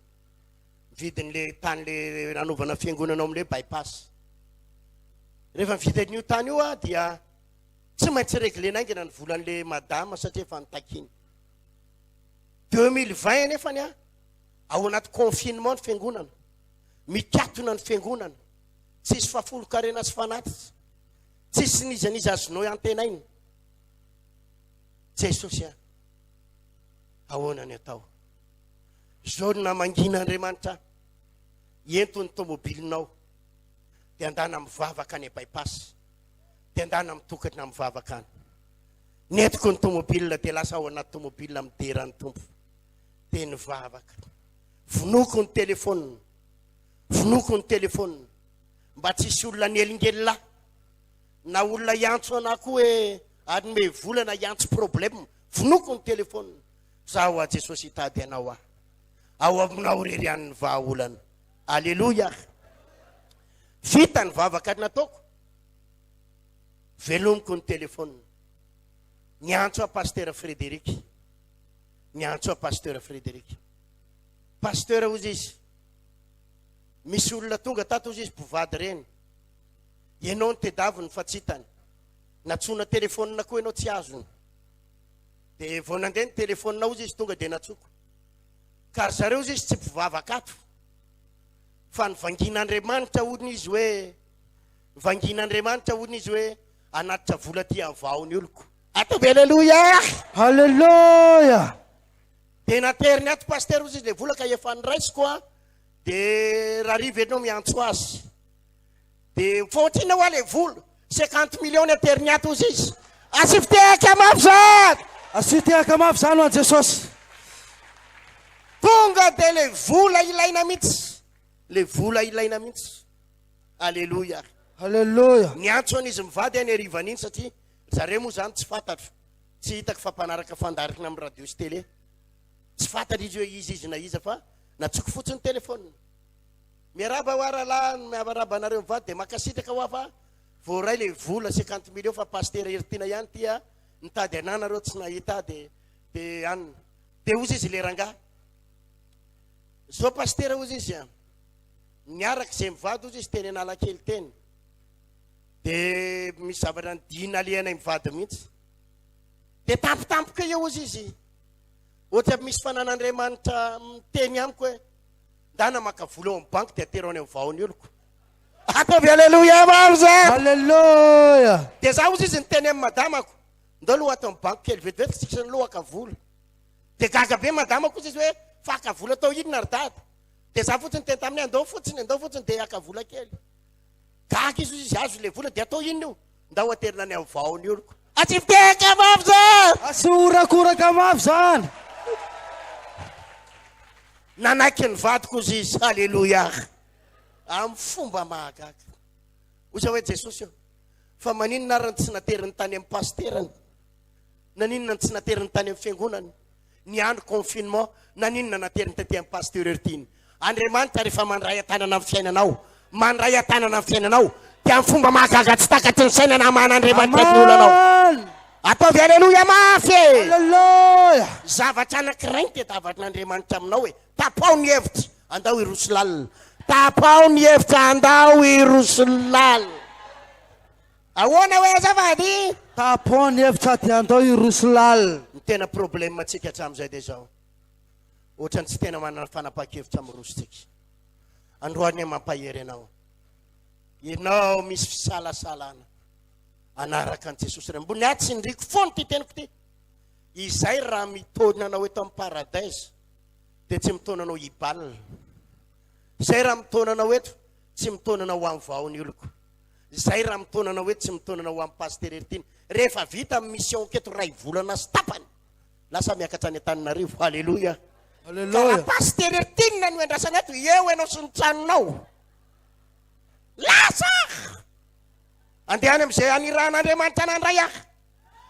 Vidin'le tany le nanaovana fiangonana ao amin'le bypass. Rehefa mividy an'io tany io aho dia tsy maintsy reglena haingana ny volan'le madama satria efa nitakiany. 2020 anefany a, ao anaty confinement ny fiangonana. Mikatona ny fiangonana. Tsisy fahafolon-karena sy fanatitra. Tsisy n'iza n'iza azonao antenaina. Jesosy a, ahoana ny atao? Zao no namangian'Andriamanitra ahy, ento ny tomobilinao, dia andana mivavaka any bypass, dia andana mitokana mivavaka any. Nentiko ny tomobil dia lasa ao anaty tomobil midera ny Tompo, dia nivavaka. Vonoiko ny telefonina, vonoiko ny telefonina, mba tsy hisy olona nielingelina ahy, na olona hiantso anah koa hoe hanome vola na hiantso problème. Vonoiko ny telefonina. Za hoa Jesosy hitady anao aho. Ao aminao irery ihany ny vahaolana. Aleloia. Vita ny vavaka nataoko. Velomiko ny telefonina. Niantso aho Pasteur Frédéric. Niantso aho Pasteur Frédéric. Pasteur hozy izy. Misy olona tonga tato hozy izy mpivady ireny. Ianao no tedaviny fa tsy hitany. Natsoina telefonina koa ianao tsy azony. Dia vao nandeha ny telephone hozy izy tonga dia natsoko. Ka ry zareo hozy izy tsy mpivavaka ato. Fa ny vangin'Andriamanitra hono izy hoe vangin'Andriamanitra hono izy hoe hanatitra vola aty amin'ny vahon'ny oloko. Ataovy aleloia! Aleloia! Dia nateriny ato pasteur hozy izy le vola ka efa niraisiko a, dia rahariva ianao miantso azy. Dia fa ohatr'inona hoa le vola? 50 millions ny ateriny ato hozy izy. Asio fitehaka mafy zany! Asio tehaka mafy zany ho an'i Jesosy. Tonga dia le vola ilaina mihitsy. Le vola ilaina mihitsy. Aleloia. Aleloia. Niantso an'izy mivady aho ny harivan'iny satria zareo moa zany tsy fantatro. Tsy hitako fa mpanaraka fandaharana amin'ny radio sy télé. Tsy fantatra izy hoe iza izy na iza fa natsoko fotsiny téléphone. Miarahaba hoa rahalahy, miarahaba anareo mivady dia mankasitraka hoa fa voaray le vola 50 millions fa pasitera Heritiana ihany ty a nitady anah nareo tsy nahita ahy de de an de hozy izy le rangahy zao pasitera hozy izy a niaraka izay mivady hozy izy teny Analakely teny de misy zavatra nidina alehanay mivady mihitsy de tampotampoka eo hozy izy ohatra misy fanan'Andriamanitra miteny amiko hoe Ndana maka vola ao amin'ny banky dia atero any amin'ny vahon'ny oloko. Ataovy aleloia mafy zany. Aleloia. Dia za hozy izy niteny amin'ny madamako, ndao aloha ato amin'ny banky kely vetivety tsika aloha haka vola. Dia gaga be madamako hozy izy hoe fa haka vola atao inona ry dada? Dia za fotsiny niteny taminy hoe andao fotsiny, andao fotsiny dia haka vola kely. Gaga izy hozy izy azo ilay vola dia atao inona io? Ndao aterina any amin'ny vahon'ny oloko. Asio fitehaka mafy zany. Asio horakoraka mafy zany. Nanaiky ny vadiko hozy izy, Aleloia! Amin'ny fomba mahagaga. Hoy za hoe, Jesosy ô, fa maninona ary no tsy nateriny tany amin'ny pasiterany? Naninona no tsy nateriny tany amin'ny fiangonany? Ny andro confinement, naninona nateriny taty amin'ny Pasteur Hertine? Andriamanitra rehefa mandray an-tanana ny fiainanao, mandray an-tanana ny fiainanao, dia amin'ny fomba mahagaga tsy takatry ny saina namahan'Andriamanitra ny olanao. Amen. Ataovy Aleloia mafy e! Aleloia. Zavatra anankiray no tadiavin'Andriamanitra aminao e! Tapaho ny hevitra, andao hiroso lalina. Tapaho ny hevitra, andao hiroso lalina. Ahoana hoe azafady? Tapaho ny hevitra dia andao hiroso lalina. Ny tena problème tsika hatramin'izay dia izao. Ohatran'ny tsy tena manana fanapahan-kevitra miroso tsika. Androany aho mampahery anao. Ianao misy fisalasalana. Hanaraka an'i Jesosy ray. Ambony ahy tsindriko foana ity teniko ity. Izay raha mitaona anao eto amin'ny paradise dia tsy mitaona anao hibal. Izay raha mitaona anao eto tsy mitaona anao ho amin'ny vahaon'ny oloko. Izay raha mitaona anao eto tsy mitaona anao ho amin'ny pasitera Heritiana. Rehefa vita ny mission-ko eto iray volana sy tapany, lasa miakatra any Antananarivo. Haleloia. Ka raha pasitera Heritiana no iandrasana eto, eo ianao sy ny tranonao. Lasa aho! Andeha any amin'izay anirahan'Andriamanitra anah indray aho.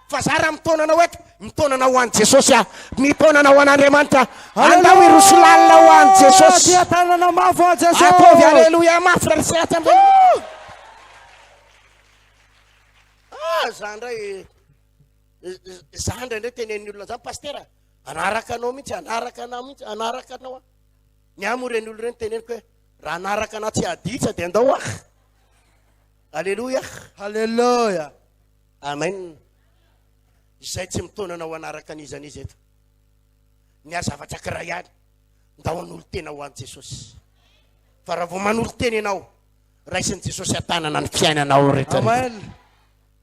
Fa za raha mitaona anao eto, mitaona anao ho an'i Jesosy aho. Mitaona anao ho an'Andriamanitra. Andao hiroso lalina ho an'i Jesosy. Tia tanana mafy ho an'i Jesosy. Ataovy aleloia mafy raha tsy ratsy amin'izay. Ah, za indray za indraindray tenenin'ny olona zany pastera, anaraka anao mihitsy, anaraka anao mihitsy, anaraka anao aho. Ny ahy moa ireny olona ireny teneniko hoe raha anaraka anao tsy haditsa dia andao aho. Aleloia. Haleloia. Amen. Izay tsy mitaona anao hanaraka an'iza n'iza eto. Ny ahy zavatra kiray ihany. Ndao hanolo-tena ho an'i Jesosy. Fa raha vao manolo-tena ianao, raisin'i Jesosy an-tanana ny fiainanao rehetra. Amen.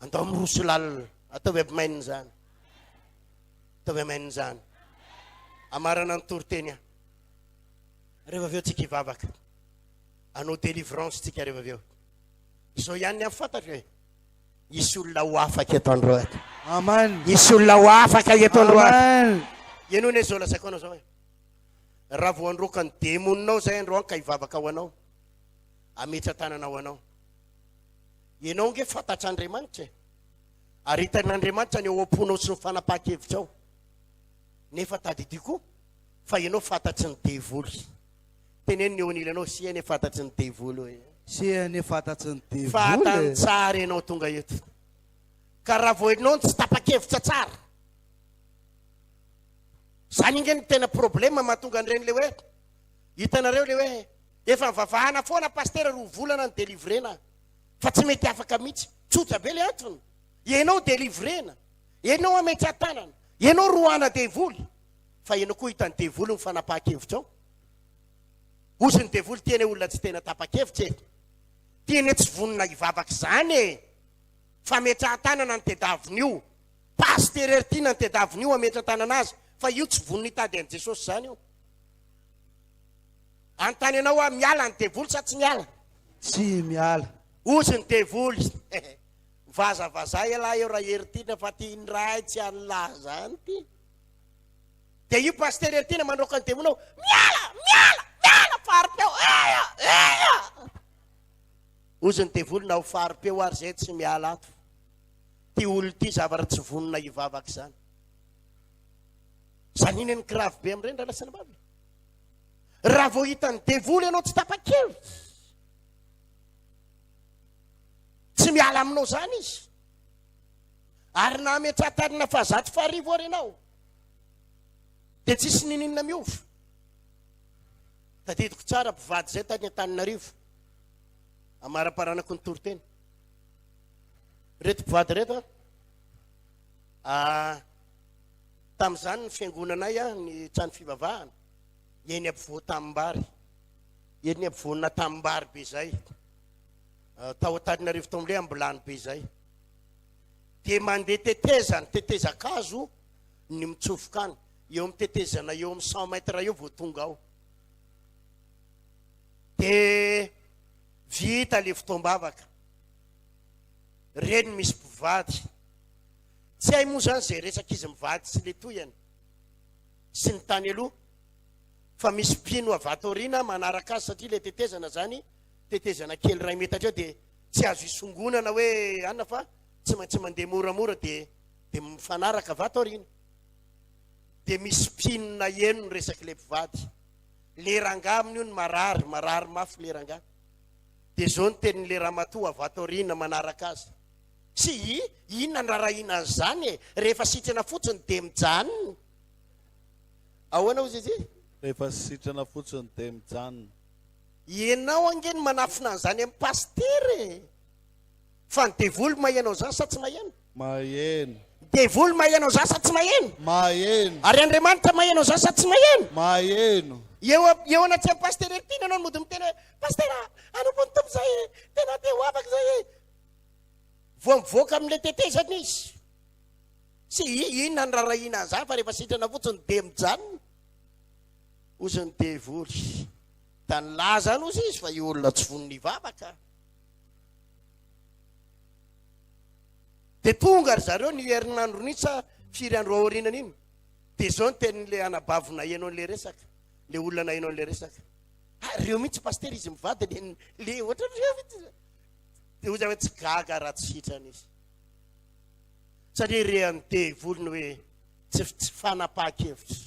Andao miroso lalina. Ataovy amen izany. Ataovy amen izany. Amarana ny toriteny aho. Rehefa avy eo tsika hivavaka. Hanao délivrance tsika rehefa avy eo. Izao ihany ny ahy fantatro e. Hisy olona ho afaka eto androany. Amen. Hisy olona ho afaka eto androany. Amen. Ianao anie izao lazaiko anao izao e. Raha vao handroaka ny demoninao izay androany ka hivavaka ho anao. Hametra-tanana ho anao. Ianao ange fantatr'Andriamanitra e. Ary hitan'Andriamanitra ny ao am-ponao sy ny fanapahan-kevitrao. Nefa tadidio koa fa ianao fantatry ny devoly. Teneno ny eo anilanao, sia anie fantatry ny devoly hoe. Sia anie fantatry ny devoly e. Fantany tsara ianao tonga eto. Ka raha vao ianao no tsy tapa-kevitra tsara. Zany ange no tena problème mahatonga an'ireny le hoe, hitanareo le hoe, efa nivavahana foana pasitera roa volana ny delivrena fa tsy mety afaka mihitsy. Tsotra be le antony. Ianao delivrena, ianao ametratanana, ianao roahana devoly. Fa ianao koa hitan'ny devoly ny fanapahan-kevitrao. Hozy ny devoly ty anie olona tsy tena tapa-kevitra e. Ty anie tsy vonona hivavaka izany e. Fametrahan-tanana ny tedaviny io. Pasitera Heritiana ny tedaviny io hametra-tanana azy fa io tsy vonona hitady an'i Jesosy izany io. Anontany anao aho, miala ny devoly sa tsy miala? Tsy miala. Hozy ny devoly. Mivazavaza ialahy eo Raheritiana fa ty ny ray tsy an'lah zany ty. Dia io pasitera io tena mandroaka ny demony ao, miala, miala, miala, fari-peo, eia, eia. Hozy ny devoly na ho fari-peo ary zay tsy miala ato. Ty olona ity zavatra tsy vonona hivavaka izany. Zany iny ny grave be amin'ireny raha lasa vavy. Raha vao hitan'ny devoly ianao tsy tapa-kevitra. Tsy miala aminao zany izy. Ary na ametraha-tanana fahazato faharivo ary ianao, dia tsisy niniana miova. Tadidiko tsara mpivady izay tany Antananarivo, amaraparanako ny toriteny. Ireto mpivady ireto an, ah, tamin'izany ny fiangonanay an, ny trano fivavahana, eny ampovoan-tanimbary, eny ampovoana tanimbary be izay, ah, tao Antananarivo tao amin'ilay ambilany be izay. Dia mandeha tetezana, tetezan-kazo ny mitsofoka any. Eo amin'ny tetezana eo amin'ny cent mètres eo vao tonga ao. Dia vita ilay fotoam-bavaka. Reny misy mpivady. Tsy hay moa izany izay resaka izy mivady sy ilay tohiny sy ny tany aloha. Fa misy mpino avy ato aoriana manaraka azy satria ilay tetezana izany tetezana kely iray metatra eo dia tsy azo isongonana hoe anona fa tsy maintsy mandeha moramora dia dia mifanaraka vato aoriana. Dia misy mpino naheno ny resak'ilay mpivady. Le rangahy amin'io no marary, marary mafy le rangahy. Dia zao ny tenin'le ramatoa avy ato aoriana manaraka azy. Tsy i, inona ny rarahina an'izany e? Rehefa sitrana fotsiny dia mijanona. Ahoana hozy izy? Rehefa sitrana fotsiny dia mijanona. Ianao ange no manafina an'izany amin'ny pasitera e! Fa ny devoly maheno an'izany sa tsy maheno? Maheno. Ny devoly maheno an'izany sa tsy maheno? Maheno. Ary Andriamanitra maheno an'izany sa tsy maheno? Maheno. Eo eo anatrehan'ny pasitera Heritiana ianao no mody miteny hoe, Pasitera, hanompo ny Tompo izahay e! Tena te ho afaka izahay e! Vao mivoaka amin'ilay tetezana izy. Tsy inona ny rarahina an'izany fa rehefa sitrana fotsiny dia mijanona. Hozy ny devoly. Da nilaza any hozy izy fa io olona tsy vonona hivavaka. Dia tonga ry zareo ny herinandro iny sa firy andro aorianany iny. Dia izao ny tenin'ilay anabavy naheno an'ilay resaka. Ilay olona naheno an'ilay resaka. Ah, reo mihitsy pasitera izy mivady le le ohatran'ireo mihitsy. Dia hoy za hoe tsy gaga raha tsy sitrana izy. Satria rehan'ny devoly ny hoe tsy tsy fanapahan-kevitra.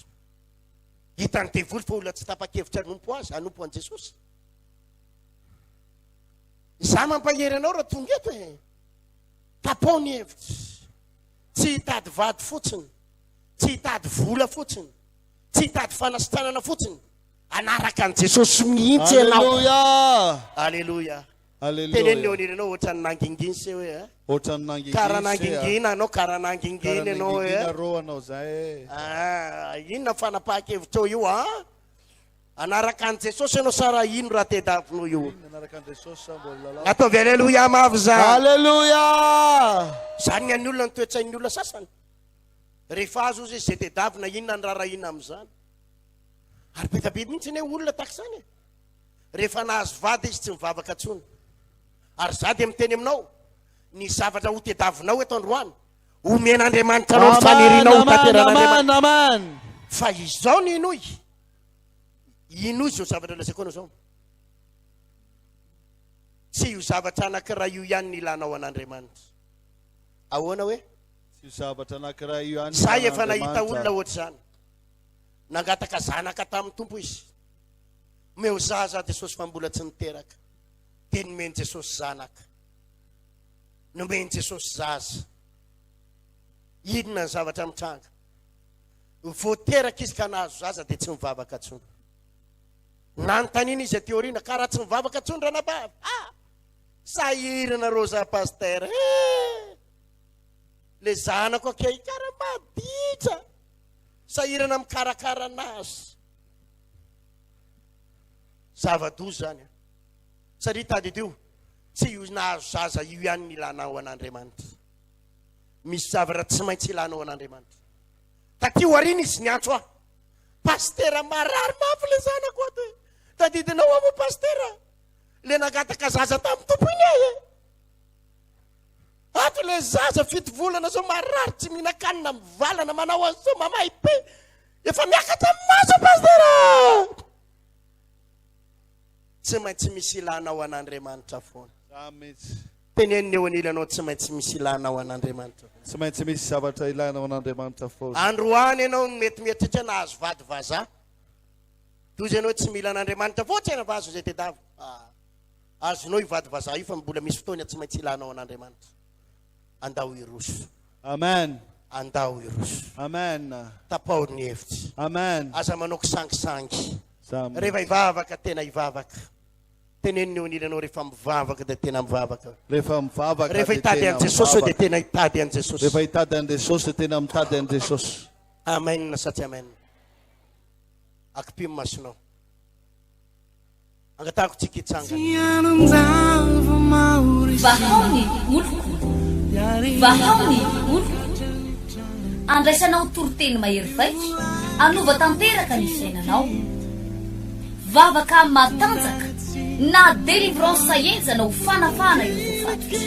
Hitan'ny devoly fa olona tsy tapa-kevitra hanompo azy, hanompo an'i Jesosy. Izaho mampahery anao raha tonga eto e. Tapao ny hevitra. Tsy hitady vady fotsiny, tsy hitady vola fotsiny, tsy hitady fanasitranana fotsiny. Hanaraka an'i Jesosy mihitsy ianao. Alléluia. Alléluia. Alléluia. Teneno eo anilanao ohatran'ny nanginginy se hoe eh. Ohatran'ny nanginginy Karaha se ah. nangingina anao, karaha nangingina Karaha ianao hoe nangingina eh. rô anao zay eh. Ah, inona fanapahan-kevitrao io ah? Hanaraka an'i Jesosy ianao sa raha ino raha tediavinao io? Inona hanaraka an'i Jesosy sa mbola lalao? Ataovy Alléluia mafy zany. Alléluia. Zany ny an'ny olona ny toe-tsain'ny olona sasany. Rehefa azo ozy izy izay tedavina inona ny rarahina amin'izany. Ary be dia be mihitsy anie olona tahaka izany e. Rehefa nahazo vady izy tsy mivavaka intsony. Ary za dia miteny aminao, ny zavatra ho tedavinao eto androany, omen'Andriamanitra anao ny fanirianao ho Amen, amen, tanteran'Andriamanitra. amen, amen. Fa izao ny inoy, inoy izao zavatra lazaiko anao izao. Tsy io zavatra anankiray io ihany ny ilanao an'Andriamanitra. Ahoana hoe? Tsy io zavatra anankiray io ihany ny Za efa nahita ilan'Andriamanitra. olona ohatr'izany. Nangataka zanaka tamin'ny Tompo izy. Omeo zaza aho Jesosy fa mbola tsy niteraka. Dia nomen'i Jesosy zanaka. Nomen'i Jesosy zaza. Inona ny zavatra mitranga? Vao teraka izy ka nahazo zaza dia tsy mivavaka intsony. Nanontaniana izy aty aoriana, ka raha tsy mivavaka intsony ranabavy? Ah! Sahirana Rosa Pasteur. Eh! Le zanako akia kara maditra. Sahirana mikarakara anazy. Zava-doza izany. Satria tadidio, tsy io nahazo zaza io ihany ny ilanao an'Andriamanitra. Misy zavatra tsy maintsy ilanao an'Andriamanitra. Taty aoriana izy niantso ahy. Pastera marary mafy le zanako ato e. Tadidinao aho moa pastera? Le nangataka zaza tamin'ny Tompo iny aho e. Ato le zaza fito volana zao marary tsy mihinan-kanina mivalana manao an'izao mamay be. Efa miakatra amin'ny maso pastera. Tsy maintsy misy ilanao an'Andriamanitra foana. Za mihitsy. Tenenina eo anilanao tsy maintsy misy ilanao an'Andriamanitra foana. Tsy maintsy misy zavatra ilanao an'Andriamanitra foana. Androany ianao no mety mieritreritra nahazo vady vazaha. Toy izay ianao tsy mila an'Andriamanitra fotsiny fa azo izay tedavina. Ah. Azonao io vady vazaha io fa mbola misy fotoana tsy maintsy ilanao an'Andriamanitra. Andao hiroso. Amen. Andao hiroso. Amen. Tapaho ny hevitra. Amen. Aza manao kisangisangy. Za Rehefa hivavaka tena hivavaka. Teneno ny eo anilanao rehefa mivavaka dia tena mivavaka. Rehefa mivavaka Rehefa dia hitady tena an'i Jesosy dia mivavaka. tena hitady an'i Jesosy. Rehefa hitady an'i Jesosy dia tena mitady an'i Jesosy. Amen sa tsy amen. Akipio ny masonao. Angatahako tsika hitsangana. Vahao ny oloko. Vahao ny oloko. Andraisanao toriteny mahery vaika, hanova tanteraka ny fiainanao. Vavaka matanjaka na délivrance henjana ho fanafahana ireo voafatotra.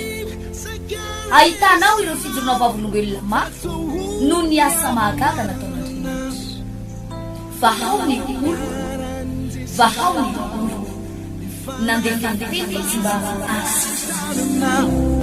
Ahitanao ireo fijoroana vavolombelona mafy noho ny asa mahagaga nataon'Andriamanitra. Vahao ny oloko, vahao ny oloko. Nandefa ny teny izy mba hahasitrana azy.